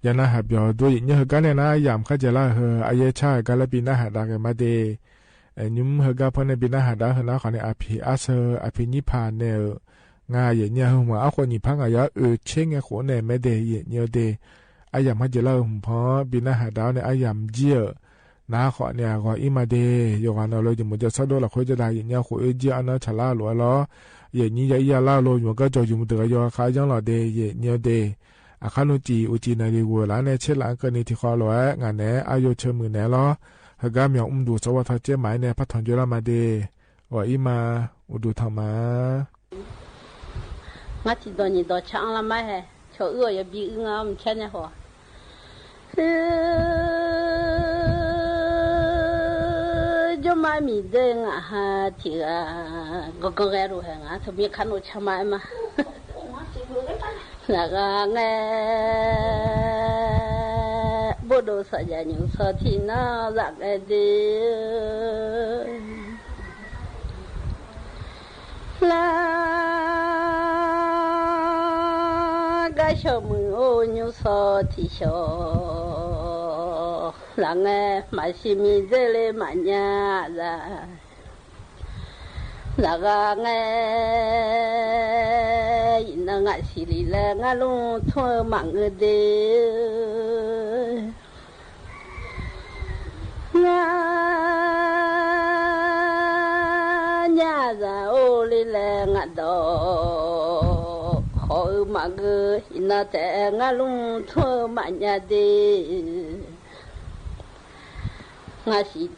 Yanar haq byawq dur yaeqnyaer heugar nae nar, aryamq kharjaeq lar-euq heu aryaer car-euq gar laer bi narhaq dav ghae ma de. Nymr heugar paw nae bi narhaq dav-eu heu nar khawf nae, aqpiq arseu aqpiq nyir paq nae-euq, ngaq yaeqnyaer heu hmq-aq, arkhof nyiq par ngaq yar oeq tser ngae khof nae mae de yaeqnyaer-eu de. Aryamq kharjaeq lar-euq hmq paw-anr bi narhaq dav-awr nae aryamq jir-euq nar khawf nae-aq ghawq ir ma de. Yawqghaq navluf jeq muiq jawr sawr dov lafkhoer jawrdav yaeqnyaer khof oer jir-anr nar tsaqlar-eu lof-aer lawr. Yaeqnyaer ya ir ya lar-eu lof nymq-mr gar jawq yumq deuq ghaq yaw khav yanr lawq de yaeqnyaer-eu de. Aqkar nmr cif uqcif naeq lef ghoeq laf-anr nae tser laf-anr keuvni tiqkhawv lof-aer ngaq naeq-aer aryo ceuq muiq naeq-aer lawr. Heugar myawq mr duq tsawrbaw tawcaer maqaer nae partanq jawrlar ma de. Ghawq ir ma. Uqduq tanq ma. Ngar tiqdawq nyiq dawq car-anr lar ma hae. Cawq uir-awq yabi uir nga-awr mqcar nya haw. Jawrma miqdzer ngaq ha tiq ghaq ganqganq ghae lof hae ngaq teu mirkar nov car ma-aer ma. Lafghaq ngae, bordov saqjaq nymq sawq tiq nanr zaf ghae de. Lar gar shawq muiq-or nymr sawq tiq shawq. Laf ngae maqsiq miqdzer le maqnya za. Lafghaq ngae, iqnan ngaq siq lif laer ngar lmr tmr-eu maqngeur de. Ngar nya zaq-or le laer ngaq dawq khawf-eu maqngeur, iqnan taef-aer ngar lmr tmr-eu maqnya de. Ngaq siq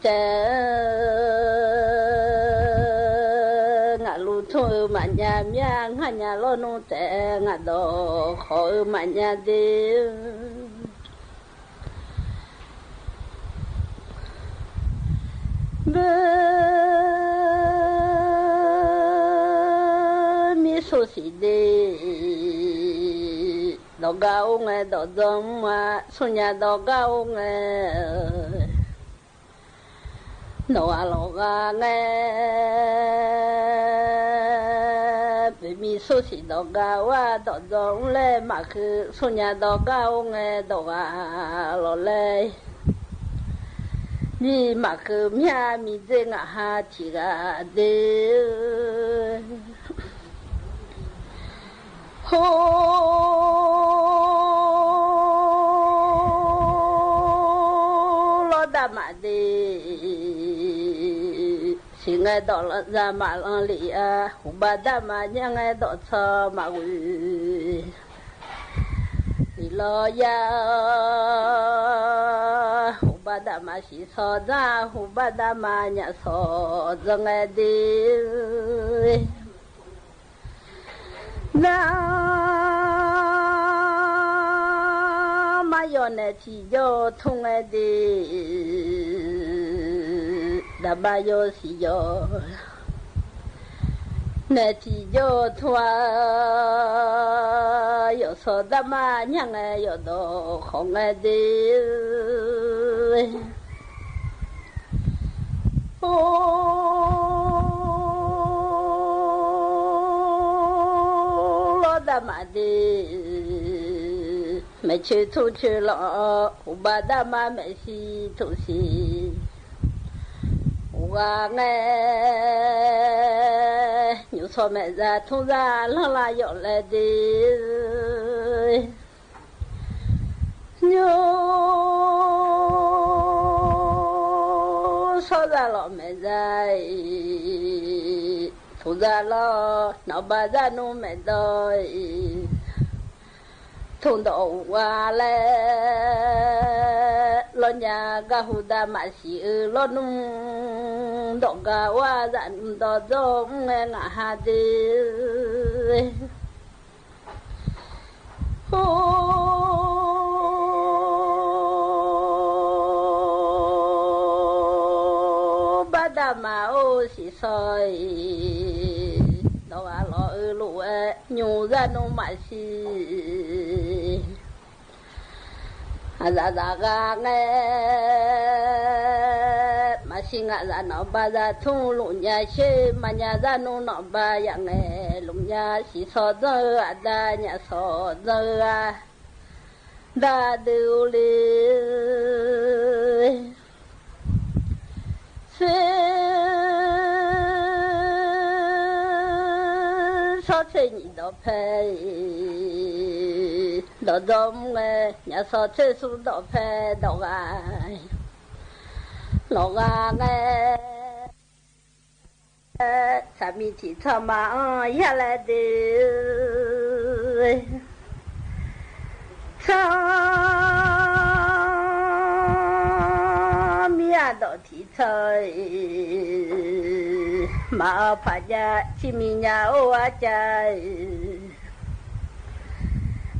taef-aer ngaq lmr tmr-eu maqnya mir-a, ngar nya lawrnmr taef-aer ngaq dawq khawf-eu maqnya de. Beu mir sosiq de, dawqgar or ngae dawqdzanr mr-a, smrnya dawqgar or ngae. Nawq-aq lawqghaq ngae, boeqmi sosiq dawqgar or-aq dawqdzanr mr laer maqkeuv, smrnya dawqgar or ngae dawqghaq lawq laer. Bi maqkeuv mir-a, miqdzer ngaq ha tiq ghaq de. Hor lawr daq maqde. Siq ngae dawq lanq za maqlanq lef-a, huqbav daq maqnya ngae dawqtsanr maqghoe. Iqlawq ya, huqbav daq maqsiq sawq dzanr, huqbav daq maqnya sawq dzanr ngae de. Nar maqyawf naeq tiqjawr tmr ngae de, daq maqyawf siq yawf. Naeq tiqjawr tmr-a, yawf sawq daq maqnya ngae yawf dawq khawf ngae de. Or lawr daq maqde. maeqcoeq tmrcoeq lanq-awr, uqbav darma maeqshi tmqsiq ghaq ngae, nymq shawq maeqzaq tmr zar lanrlav yawf laer de. Nymq shawr zaq lawq maeqzaq-iq, tmq zaq lawq nawqbav zar nmr maeqdawq-iq, tmq dawq uq gha laer lawrnya garhu dav maqsiq-eu lawrnmr dawq gha war zaq nmr dawq dzawr mr ngae ngaq ha de. Or, baqda'maq-or siqshawr-iq, dawq ghaq lawq-eu lof-aer nymq zar nmr maqsiq. Aqzaf zaf gha ngae, maqsiq ngaq zaf nawqbav zar tmr luf nya sher, maqnya zar nmr nawqbav yaf ngae, luf nya siqshawr dzanr-eu aqda nyaf shawq dzanr-eu-a. Daqdui le. Sher, shawr tser nyiq dawqpae-iq, dawq dzawr mr ngae, nyaf shawq tser smr dawqpae dawq gha lawq gha ngae, saqmiq tiq tsanrma-anr yar laer de. Tsanr mir-aq dawq tiq tsanr-iq, maq-awr paq jav cirmiq nya or arcav-iq,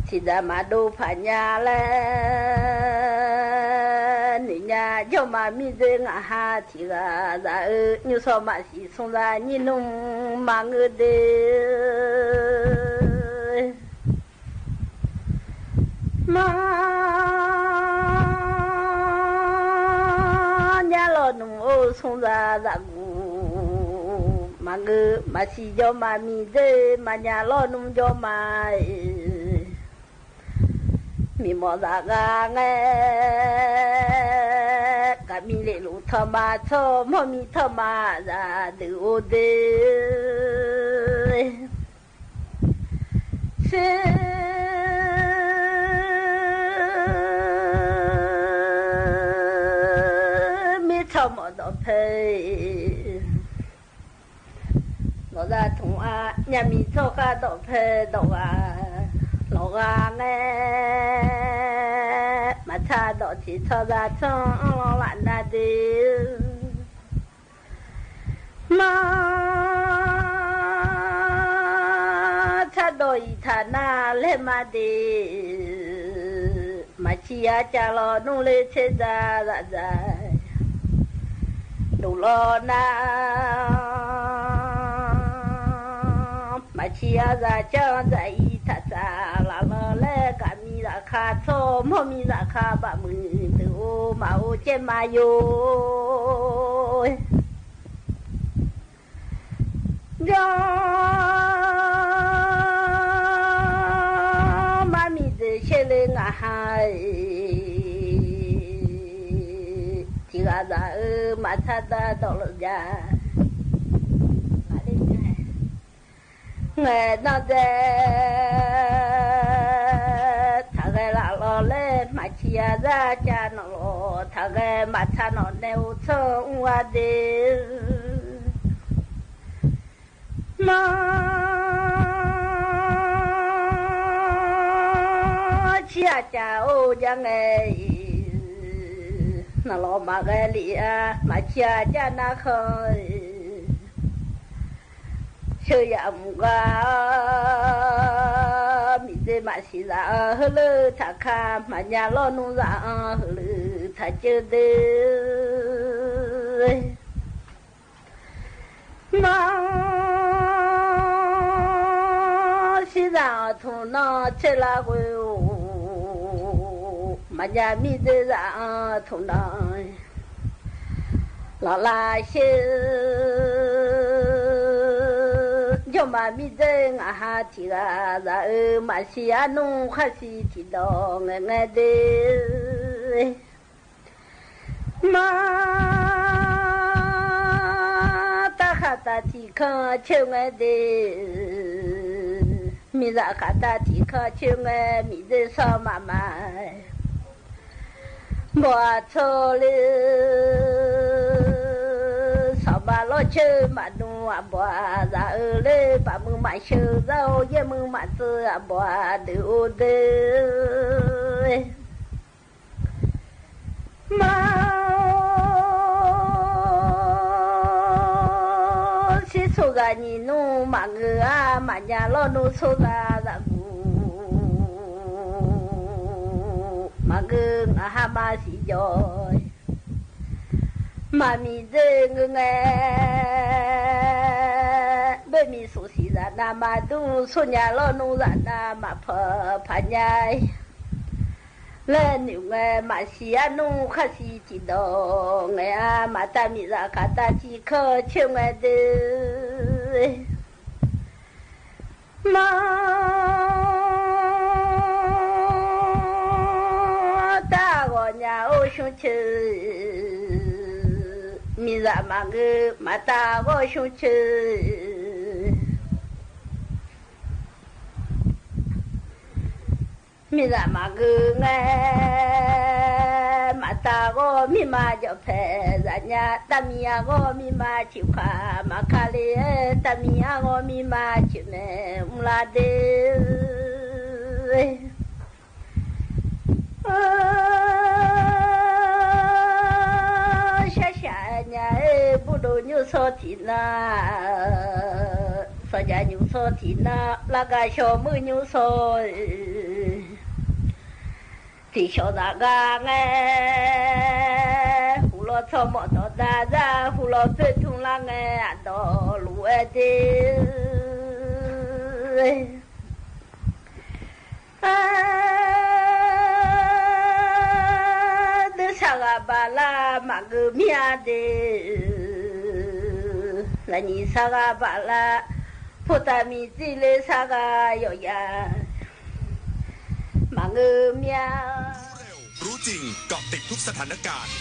tiqdzaq maqdov paq nya laer noeq nya jawrma mirdzer ngaq ha tiq ghaq zaq-eu nymr shawr maqsiq smr zar nyir nmr maqngeur de. Maqnya lawrnmr or smr zar zaqguq maqngeur maqsiq jawrma mirdzer maqnya lawrnmr jawrma-iq. Miqmawf zaf gha ngae, gaqmiq lef luf tsanrma tsawr mawrmiq tsanrma zaq deuq or de. Sher, mir tsawrmawf dawqpae, lawqza tmq-a nyamiq tsawrkhav dawqpae dawq gha lawq gha ngae, maqtsaq dawq tiq tsawrza tsanr-anr lanr laf nar de. Maqtsaq dawq iq taq nar laer ma de. Maqciv arcav lawrnmr ler tser dzaq zaf dzaq, dov lawr nar, maqciv arzaq car-anr dzaq iq taq tsaf laf lanr laer gaqmiq zafkhav tsawr mawrmiq zafkhav bafmuiq deuq or maqor caer ma yo. Jawrma miqdzer sher le ngaq ha-iq, tiq ghaq zaq-eu maqtsaq dar dawq lawq jav. Ngaeq danr dzae, taqghae laf lawq laer maqciv arzaq cav nawq lawq, taqghae maqtsaq nawq nae or tsanr mr gha de. Maqciv aqcav or jav ngae-iq, nawq lawq maqghae lef-a, maqciv aqcav nar khan-iq. Sheuq yamq gar-awr, miqdzer maqsiq zaq-anr heulof taq ka, maqnya lawrnmr zaq-anr heulof taq ceuv de. Maqsiq zaq-anr tmq nan tser lar ghoe-or, maqnya miqdzer zaq-anr tmq nan lawq lar sher-eu. Tsawrmaf mirdzer ngaq ha tiq ghaq zaq-eu, maqsiq arnmr khar siq tiqdawq ngaeq ngae de. Ma, tavkhaq taf tiq kanr coer ngae de. Miqzaq khaqda tiq kanr coer ngae, miqdzer sawr maqma. Bawq-aq tsawrle, sawqbaq lawrcoer maqdm aqbawq-aq zaq-eu ler, baqmuiq maqsheuq zar-or, yaermuiq maqtsuif aqbawq-aq deuq-or de. Ma, shir tsawrgaq nyiq nmr maqngeur-a, maqnya lawr nmr tsawrgaq zaqguq maqngeur ngaq ha maqsiq jawr. Maqmiq dzer ngeur ngae, boermiq soqsiq zaq nav maqdur, tsawrnya lawr nmr zaq nav maqpaq paq nya-ir. Laer noeq ngae, maqsiq arnmr khar siq tiqdawq ngaeq-a, maqtav miqzaq khaqda tiq kanr coer ngae de. Ma, tav ghawqnya-or shmr coer, miqzaq maqngeur maqtav ghawr shmr coer. Miqzaq maqgeu ngae, maqtav ghawr mirma jawqpaeq zaf nya, tavmiq arghawr mirma coeq kaq maqka le-aer, tavmiq arghawr mirma coeq naeq mrlar de. Sharshaq nya-aer burdov nymr shawr tiq nar, sawqjaq nymr shawr tiq nar, largaq shawr muir nymr shawr-eu, tiqshawq zaf gar ngae, huqlawr tsawrmawf dawqdaq zar, huqlawr poer tmr lar ngae, aqdawq luf-aer de. Deur saqghaq baqlar maqgeu mir-a de. Lafnyiq saqghaq baqlar, putav miqdzir le saqghaq yawqya maqgeu mir-a. รู้จริง เกาะติดทุกสถานการณ์